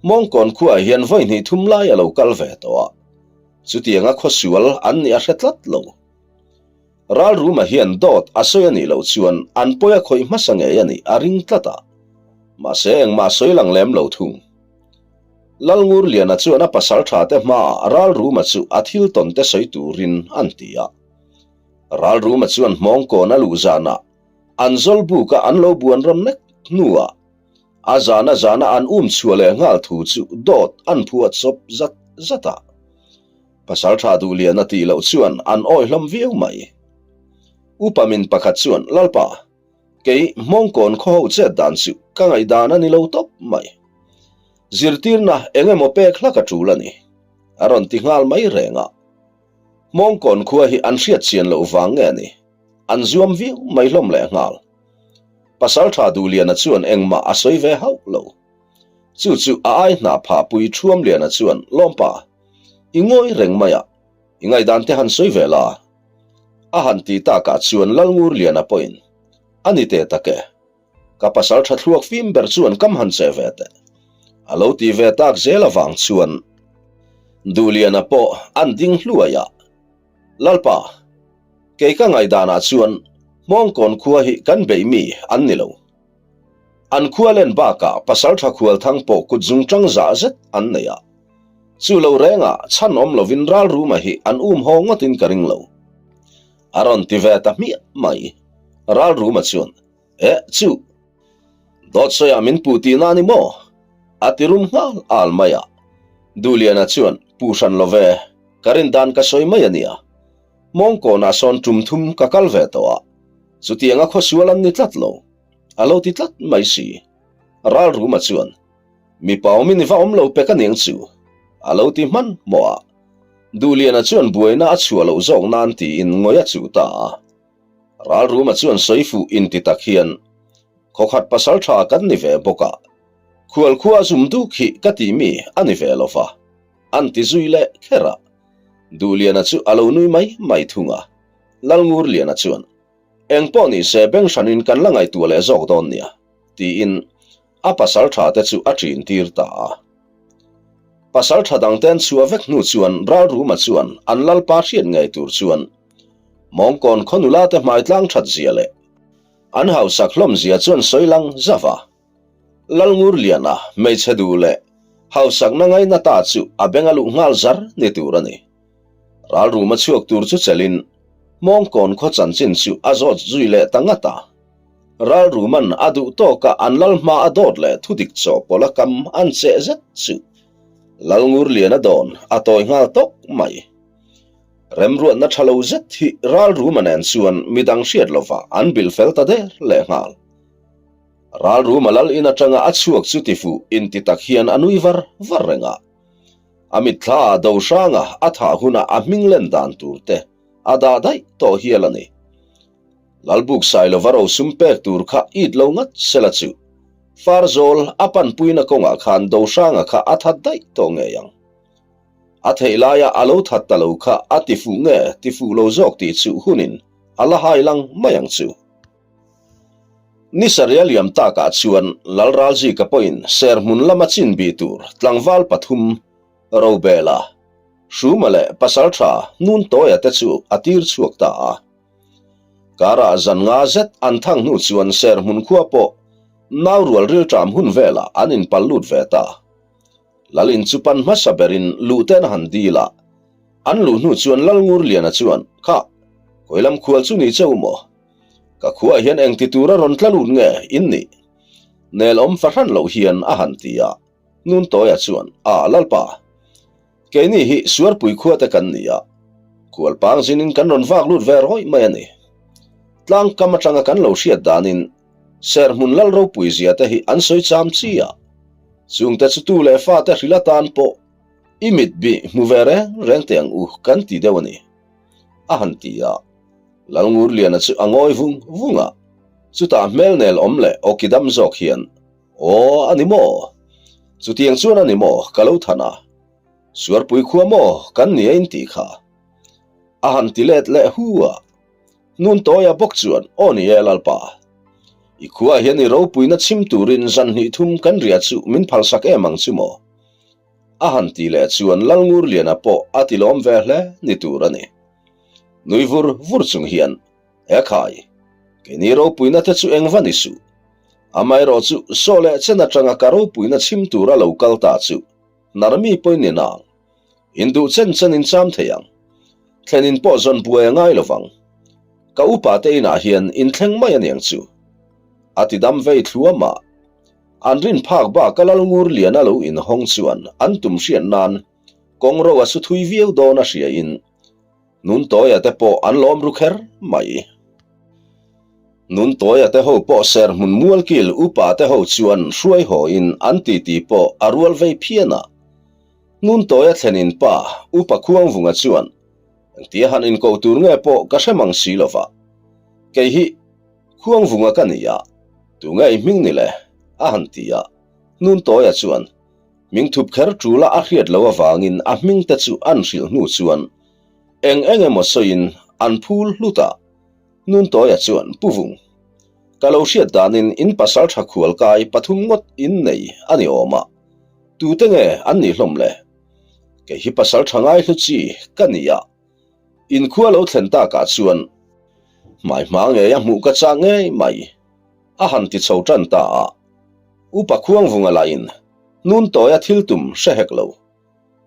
Hmawngkawn khuaah hian vawi hnih thum lai a lo kal ve tawh a, chutianga khaw sual an nih a hre tlat lo. Ralruma hian dawt a sawi a nih loh chuan an pawi a khawih hmasa ngei a nih a ring tlat a, mahse engmah a sawi lang lem lo thung. Lalngurliana chuan a pasal tha te hmaah Ralruma chu a thil tawn te sawi turin an ti a. Ralruma chuan Hmawngkawn a luh zanah an zawlbuka an lo buan rawn nek hnuah a zana zana an um chhuah leh nghal thu chu dawt an phuah chawp zat zat a. Pasaltha Duhliana tih loh chuan an awi hlawm viau mai. Upa min pakhat chuan, Lalpa, kei Hmawngkawn khaw ho chet dan chu ka ngaihdan a ni lo tawp mai. Zirtirna eng emaw pek hlak a tul a ni, a rawn ti nghal mai reng a. Hmawngkawn khua hi an hriat chian loh vang nge ni? An zuam viau mai hlawm leh nghal. Pasaltha Duhliana chuan engmah a sawi ve hauh lo. Chu chu a ai hnah phahpui Thuamliana chuan, Lawmpa, i ngawi reng mai a, i ngaihdan te han sawi ve la. A han ti takah chuan Lalngurliana pawhin, A ni teh tak e. Ka pasal tha thluak fim ber chuan kam han che ve teh. A lo ti ve tak zel avang chuan Duhliana pawh an ding hluai a. Lalpa, kei ka ngaihdanah chuan Hmawngkawn khua hi kan beih mi an ni lo. An khua len bakah pasal tha khualthang pawh kut zung tang zah zet an nei a. Chu lo rengah chhan awm lovin Ralruma hi an um haw ngawtin ka ring lo. A rawn ti ve ta hmiah mai. Ralruma chuan, Eh, chu! Dawt sawiah min puh tihna a ni maw? A ti rum nghal al mai a. Duhliana chuan, Puh hran lo ve, ka rin dan ka sawi mai a nia. Mawngkawnah sawn tum thum ka kal ve tawh a, chutianga khawsual an ni tlat lo, a lo ti tlat mai si. Ralruma chuan, Mipa awmin i va awm lo pek a niang chu, a lo ti hmanhmawh a. Duhliana chuan buaina a chhuah loh zawk nan tiin ngawi a chuh ta a. Ralruma chuan sawi fuh inti tak hian, Khawkhat pasal tha kan ni ve bawk a, khual khua zum duk hi ka ti mi a ni ve lo va, an ti zui leh kher a. Duhliana chu a lo nui mai mai thung a. Lalngurliana chuan, Engpawh ni se beng hranin kan la ngaihtuah leh zawk dawn nia, tiin A pasal tha te chu a ṭin tir ta a. Pasal tha dang ten chhuah vek hnu chuan Ralruma chuan an lalpa hriat ngei tur chuan Mawngkawn khaw nula te hmai tlang that zia leh an hausak hlawm zia chuan sawi lang zauh a. Lalngurliana hmeichhe duh leh hausakna ngaina ta chu a beng a luh nghal zar ni tur a ni. Ralruma chhuak tur chu chelhin Mawngkawn khaw chanchin chu a zawt zui leh ta ngat a. Ralruman a duh tawka an lal hma a dawt leh thudik chawhpawlh a kam an cheh zet chu. Lalngurliana dawn a tawi nghal tawk mai. Remruatna tha lo zet hi Ralruma nen chuan midang hriat lovah an bilh fel ta der lehnghal. Ralruma lal in atanga a chhuak chu tifuh inti tak hian a nui var var reng a. A mitthla ah Dohranga a thah huna a hming len dan tur te a dah daih tawh hial a ni. Lalbuk Sailova rosum pek tur kha it lo ngat sela chu Farzawl a panpuina kawngah khan Dohranga kha a that daih tawh ngei ang. A theih laia a lo that ta lo kha a ti fuh nge ti fuh lo zawk tih chu hunin a la hai lang mai ang chu. Ni sarih a liam takah chuan Lalralzika pawhin serhmun lama chin bih tur tlangval pathum Robela, Hruma leh Pasaltha Nuntawia te chu a tir chhuak ta a. Karah zan nga zet an thang hnu chuan serhmun khua pawh naurual rilṭam hun velah an inpal lut ve ta. Lalin chu pan hmasa berin luhten a han dil a, an luh hnu chuan Lalngurliana chuan, Kha, khawilam khual chu ni che u maw? Ka khuaah hian engti tura rawn tla lut nge in nih? Nelawm fahran loh hian a han ti a, Nuntawia chuan, A, Lalpa, keini hi Suarpui khuate kan ni a, khualpang zinin kan rawn vak lut ve rawih mai a ni. Tlangkam atanga kan lo hriat danin Serhmun lal ropui zia te hi an sawi cham chi a, chungte chu tu leh fate hrilh atan pawh i mit bih hmu ve reng reng teh ang u kan ti deuh a ni, a han ti a. Lalngurliana chu a ngawi vung vung a, chutah hmel nel awm leh awki dam zawk hian, Aw, a ni maw? Chutiang chuan a ni maw ka lo than a, Suarpui khua maw kan ni a intih kha? A han ti let leh hu a. Nuntawia bawk chuan, Aw ni e Lalpa, i khuaah hian i ropuina chhim turin zan hnih thum kan riah chu min phalsak em ang chu maw? A han ti leh chuan Lalngurliana pawh a ti lawm ve hle ni tur a ni. Nui vur vur chung hian, E khai, keini ropuina te chu eng va ni suh. Amaherawh chu saw leh chen atanga ka ropuina chhim tura lo kal ta chu Narmi pawhin ni nang. Induh chen chen in cham thei ang. Thlen in pawh zawn buai a ngai lovang. Ka upa te inah hian in thleng mai aniang chu. A ti dam vei thluam a. An rin phak bak a lal ngur lian a lo inhawng chuan an tum hriat nan kawng ro a su thui viau dawn a hria in Nuntawia te pawh an lawm ru kher mai. Nuntawia te ho pawh serhmun mualkil upa te ho chuan hruai haw in an titi pawh a rual vei phian a. Nuntawia thlenin pa Upa Khuangvunga chuan, Engtia han inko tur nge pawh ka hre mang si lova. Kei hi Khuangvunga ka ni a, tunge i hming ni le? a han ti a. Nuntawia chuan, Hming thup kher tul a a hriat loh avangin a hming te chu an hrilh hnu chuan eng eng emaw sawiin an phul hlut a. Nuntawia chuan, Pu Vung, ka lo hriat danin in pasal tha khualkai pathum ngawt in nei a ni awm a. Tute nge an nih hlawm le? Kei hi pasal tha ngai hlu chi ka ni a, inkhua lo thlen takah chuan hmai hma ngei a hmuh ka chak ngei mai, a han ti chho tan ta a. Upa Khuangvunga lahin Nuntawia thil tum hre hek lo.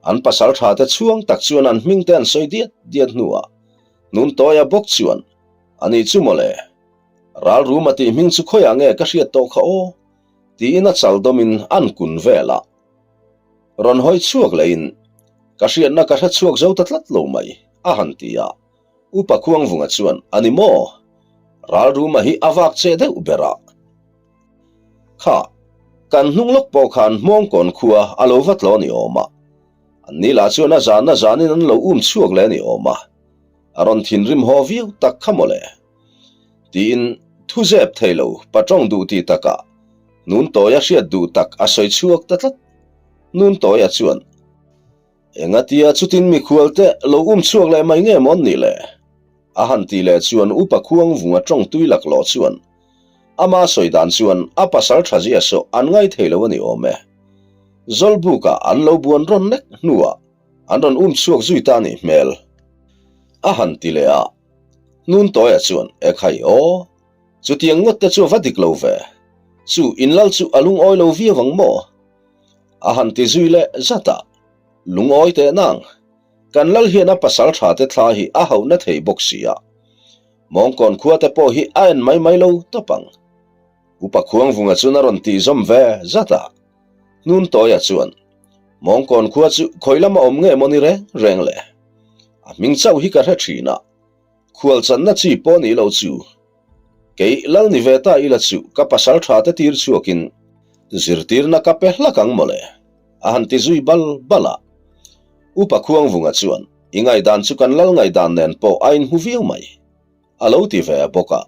An pasal tha te chhuang tak chuan an hming te an sawi diat diat hnuah Nuntawia bawk chuan, A nih chu mawle, Ralruma tih hming chu khawiah nge ka hriat tawh kha aw? Tiin a chal dawmin an kun vel a. Rawn hawi chhuak lehin, Ka hriatna ka hre chhuak zo ta tlat lo mai, a han ti a. Upa Khuangvunga chuan, A ni maw? Ralruma hi a vak che deuh ber a. Kha, kan hnung lawk pawh khan Hmawngkawn khua a lo va tlaw ni awm a. An ni lah chuan a zan a zanin an lo um chhuak leh ni awm a. A rawn thinrim haw viau tak kha mawle. Tiin thu zep thei lo patawng duh ti takah Nuntawia hriat duh tak a sawi chhuak ta tlat. Nuntawia chuan, Engatia chutin mikhualte lo um chhuak leh mai nge mawn ni le? A han ti leh chuan Upa Khuangvunga tawng tui laklawh chuan ama sawi dan chuan a pasal tha zia saw an ngai thei lo a ni awm e. Zawlbukah an lo buan rawn nek hnuah an rawn um chhuak zui ta nih hmel. A han ti leh a. Nuntawia chuan, Ekhai aw, chutiang ngawt te chu a va dik lo ve. Chu inlal chu a lungawi lo viau ang maw? A han ti zui leh zat a, Lungawi teh nang, kan lal hian a pasal tha te thla hi a hauh na thei bawk si a. Mawngkawn khua te pawh hi a en mai mai lo tawp ang. Upa Khuangvunga chuan a rawn tih zawm ve zat a. Nuntawia chuan. Mawngkawn khua chu khawi lama awm nge maw ni reng reng le? A hming chauh hi ka hre thin a, khual channa chi pawh ni lo chu. Kei lal ni ve ta ila chu ka pasal tha te tir chhuakin zirtirna ka pe hlak ang mawle, a han ti zui bal bal a. Upa Khuangvunga chuan, I ngaihdan chu kan lal ngaihdan nen pawh a inhmu viau mai. A lo ti ve bawk a.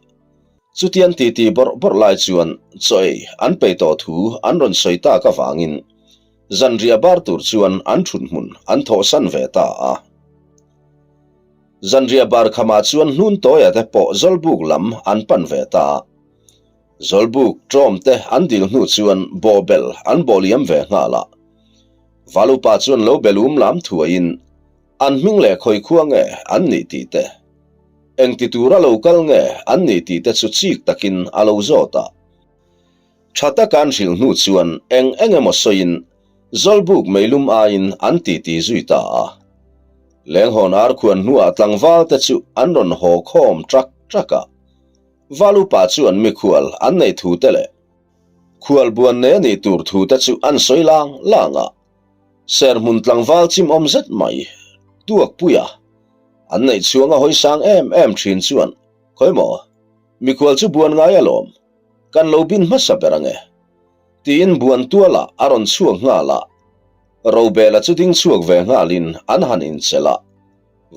Chutian titi bawrh bawrh lai chuan chaw ei an pei tawh thu an rawn sawi tak avangin zanriah bar tur chuan an thut hmun an thawhsan ve ta a. Zanriah bar khamah chuan hnun tawia te pawh Zawlbuk lam an pan ve ta a. Zawlbuk ṭawm te an dil hnu chuan bawhbel an bawh liam ve nghal a. Valupa chuan lo belum lam thuaiin an hming leh khawi khua nge an nih tih te, Engti tura lo kal nge an nih tih te chu chik takin a lo zawt a. Tha taka an hrilh hnu chuan eng eng emaw sawiin Zawlbuk meilum aiin an titi zui ta a. Lenghawn arkhuan hnuah tlangval te chu an rawn haw khawm trak trak a. Val upa chuan mikhual an neih thu te leh khual buan nei a nih tur thu te chu an sawi lang lang a. Serhmun tlangval chimawm zet mai Tuakpuia An neih chhuang a hawi sang em em thin chuan, Khawi maw? Mikhual chu buan ngai alawm. Kan lo bin hmasa ber ange. Tiin buan tualah a rawn chhuak nghal a. Robela chu ding chhuak ve nghalin an han inchelh a.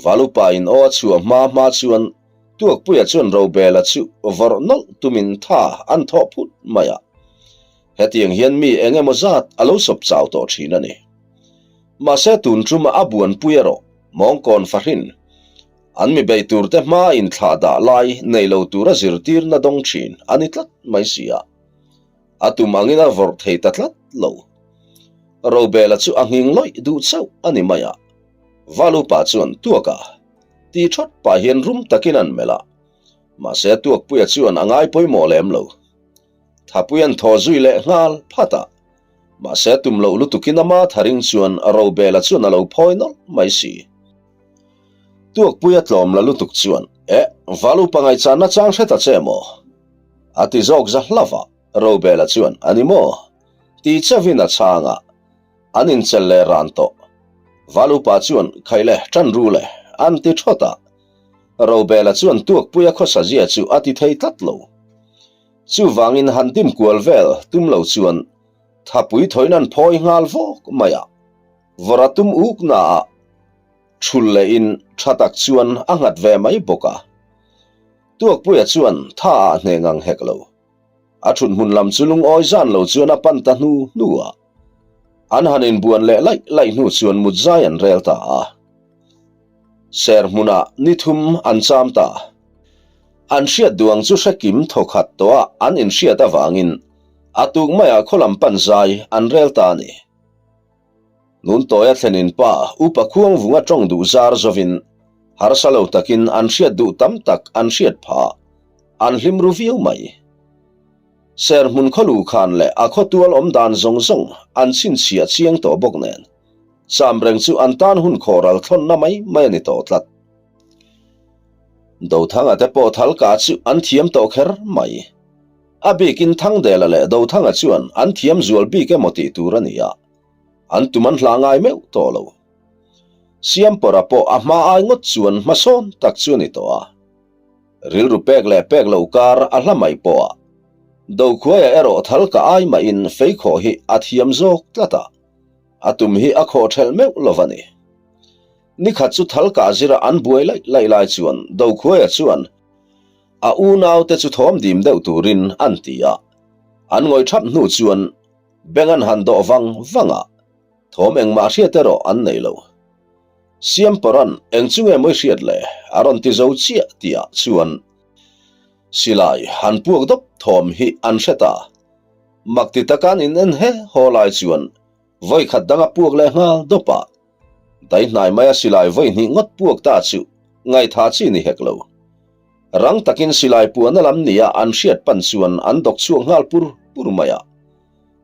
Valupa in aw a chhuah hma hma chuan Tuakpuia chuan Robela chu vawrh nawlh tumin tha an thawh phut mai a. Hetiang hian mi eng emaw zat a lo sawp chau tawh thin a ni. Mahse tun ṭuma a buanpui erawh mawngkawn fahrin an mi bei turte hma inthlah dah lai nei lo tura zirtirna dawng ṭhin a ni tlat mai si a. A tum angin a vawrh thei ta tlat lo. Robela chu a nghing lawih duh chauh a ni mai a. Valupa chuan tuaka ti ṭhawt pah hian rum takin an melh a. Mahse tuakpuia chuan a ngai pawimawh lem lo. Thapui an thaw zui leh nghal phat a. Mahse tum loh lutukin ama tharing chuan Robela chuan a lo phawi nawlh mai si. Tuakpui a tlawm la lutuk chuan, Eh, Valu pangaihchanna chang hre ta che maw? A ti zawk za hlauh a, Robela chuan, A ni maw? Ti chauhin a chhang a, an inchelh leh ran tawh. Valupa chuan, Khaih le, ṭan ru le, an ti ṭhawt a. Robela chuan Tuakpuia khawsa zia chu a ti thei tlat lo. Chuvangin han dim kual vel tum lo chuan thapui thawiin an phawi nghal vawk mai a, vawra tum uk naah thul lehin tha tak chuan a nghat ve mai bawk a. Tuakpuia chuan tha ah hneh ngang hek lo. A thut hmun lam chu lungawi zan lo chuan a pan ta hnu hnu a. An han inbuan leh laih laih hnu chuan mut zai an rel ta a. Ser hmunah ni thum an cham ta. An hriat duang chu hre kim thawkhat tawha an inhriat avangin a tuk maiah khawlam pan zai an rel ta a ni. Nuntawia thlenin pa Upa Khuangvunga tawng duh zar zovin harsa lo takin an hriat duh tam tak an hriat phah an hlim ru viau mai. Serhmun khaw luh khan leh a khawtual awm dan zawng zawng an chhinchhiah chiang tawh bawk nen cham reng chu an tan hun khawhral thlawnna mai mai a ni tawh tlat. Dothanga te pawh Thalka chu an thiam tawh kher mai. A bikin Thangdela leh Dothanga chuan an thiam zual bik emaw tih tur a ni a, an tum an hlah ngai meuh tawh lo. Siampawra pawh a hma ai ngawt chuan hmasawn tak chu a ni tawh a. Rilru pek leh pek lo kar a hla mai pawh a. Dokhuaia erawh Thalka ai mahin feikhawh hi a thiam zawk tlat a, a tum hi a khawh thelh meuh lo va ni. Nikhat chu Thalka zira an buai laih laih lai chuan Dokhuaia chuan a unaute chu thawm dim deuh turin an ti a. An ngawih thap hnu chuan beng an han dawh vang vang a, thawm engmah hriat erawh an nei lo. Siampawra'n eng chu nge mawi hriat le a rawn ti zo chiah tihah chuan silai han puak dawp thawm hi an hre ta. Mak ti taka an in en he haw lai chuan Vawi khat dang a puak leh nghal dawp a, dai hnai maia silai vawi hnih ngawt puak ta chu ngaihthah chi ni hek lo. Rang takin silai puahna lam nia an hriat pan chuan an dawk chhuak nghal pur pur mai a.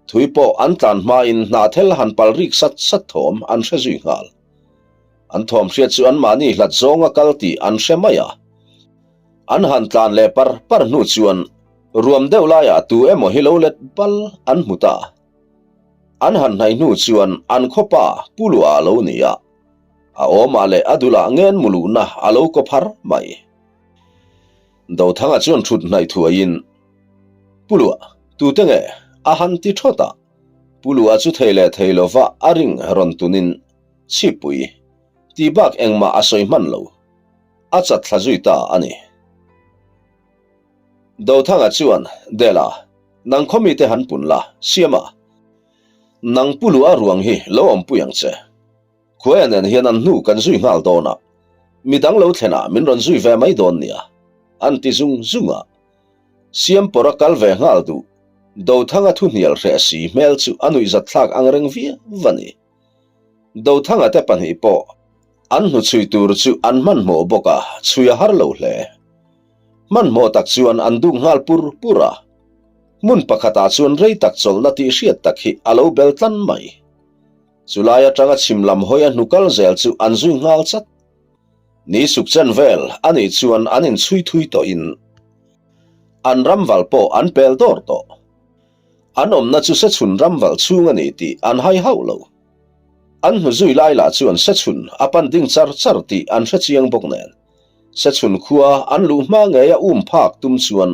Thui pawh an tlan hmain hnahthel han pal rik sat sat thawm an hre zui nghal. An thawm hriat chu anmahni hlat zawnga kal tih an hre mai a. An han tlan leh par par hnu chuan ruam deuh laiah tu emaw hi lo let bal an hmu ta. An han hnaih hnu chuan an khawpa Pu Luah a lo ni a, a awmah leh a dulah ngen mu luhna a lo kaw phar mai. Dothanga chuan thut hnaih thuaiin, Pu Luah, tute nge? a han ti thawt a. Pu Luah chu thei leh thei lova a ring rawn tunin, Chhippui, tih bak engmah a sawi hman lo. A chat thla zui ta a ni. Dothanga chuan, Dela, nang khaw mite han pun la, Siama, nang Pu Luah ruang hi lo awmpui ang che. Khuaia nen hian an hnu kan zui nghal dawn a, midang lo thlenah min rawn zui ve mai dawn nia, an ti zung zung a. Siampawra kal ve nghal duh, Dothanga thu hnial hreh si hmel chu a nuihzat thlak ang reng viau a ni. Dothanga te pahnih pawh an hnuchhui tur chu an hmanhmawh bawk a, chhui a har lo hle. Hmanhmawh tak chuan an duk nghal pur pur a, hmun pakhatah chuan rei tak chawlhna tih hriat tak hi a lo bel tlan mai. Chulai atanga chhim lam hawi a hnu kal zel chu an zui nghal chat. Ni suk chen vel a nih chuan an inchhui thui tawhin an ramval pawh an pel dawr tawh. An awmna chu sechhun ramval chhung a ni tih an hai hauh lo. An hnu zui lai lah chuan sechhun a pan ding char char tih an hre chiang bawk nen. Sechhun khua an luh hma ngeia um phak tum chuan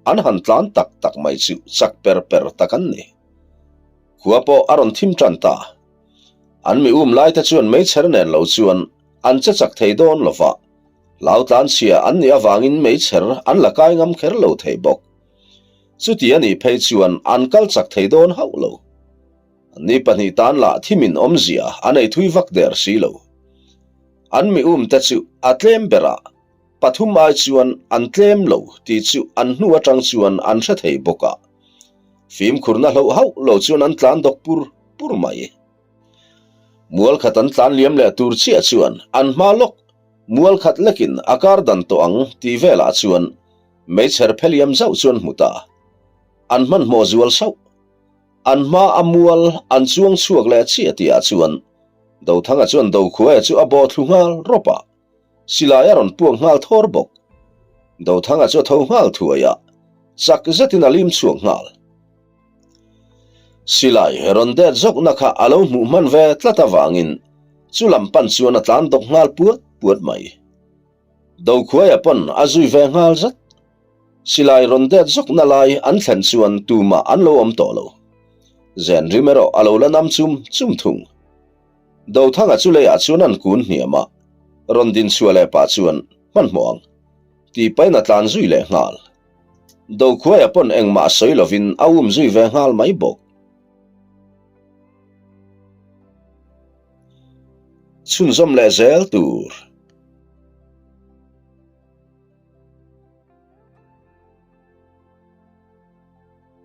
an han tlan tak tak mai chu chak per per tak an ni. Khua pawh a rawn thim tan ta. An mi um laite chuan meichher nen lo chuan an che chak thei dawn lo va, hlau tlan chhia an nih avangin meichher an la kai ngam kher lo thei bawk. Chuti a nih phei chuan an kal chak thei dawn hauh lo. Ni pahnih tan lah thimin awmzia a nei thui vak der si lo. An mi um te chu a tlem berah pathum ai chuan an tlem lo tih chu an hnu atang chuan an hre thei bawk a. Fimkhurna hloh hauh lo chuan an tlan dawk pur pur mai. Mual khat an tlan liam leh tur chiah chuan an hma lawk mual khat lekin a kar dan tawh ang tih velah chuan meichher pheliam zauh chuan hmu ta. An hmanhmawh zual sauh. An hma a mual an chuang chhuak leh chiah tihah chuan Dothanga chuan Dokhuaia chu a bawh thlu nghal rawp a, silai a rawn puak nghal thawr bawk. Dothanga chu a tho nghal thuai a, chak zetin a lim chhuak nghal. Silai rawn det zawkna kha a lo hmuh hman ve tlat avangin chu lam pan chuan a tlan dawk nghal puat puat mai. Dokhuaia pawn a zui ve nghal zat. Silai rawn det zawkna lai an thlen chuan tumah an lo awm tawh lo. Zen rim erawh a lo la nam chum chum thung. Dothanga chu leiah chuan an kun hniam a, rawn din chhuah leh pah chuan hmanhmawh ang tih pahin a tlan zui leh nghal. Dokhuaia pawn engmah sawi lovin a um zui ve nghal mai bawk. Chhunzawm leh zel tur.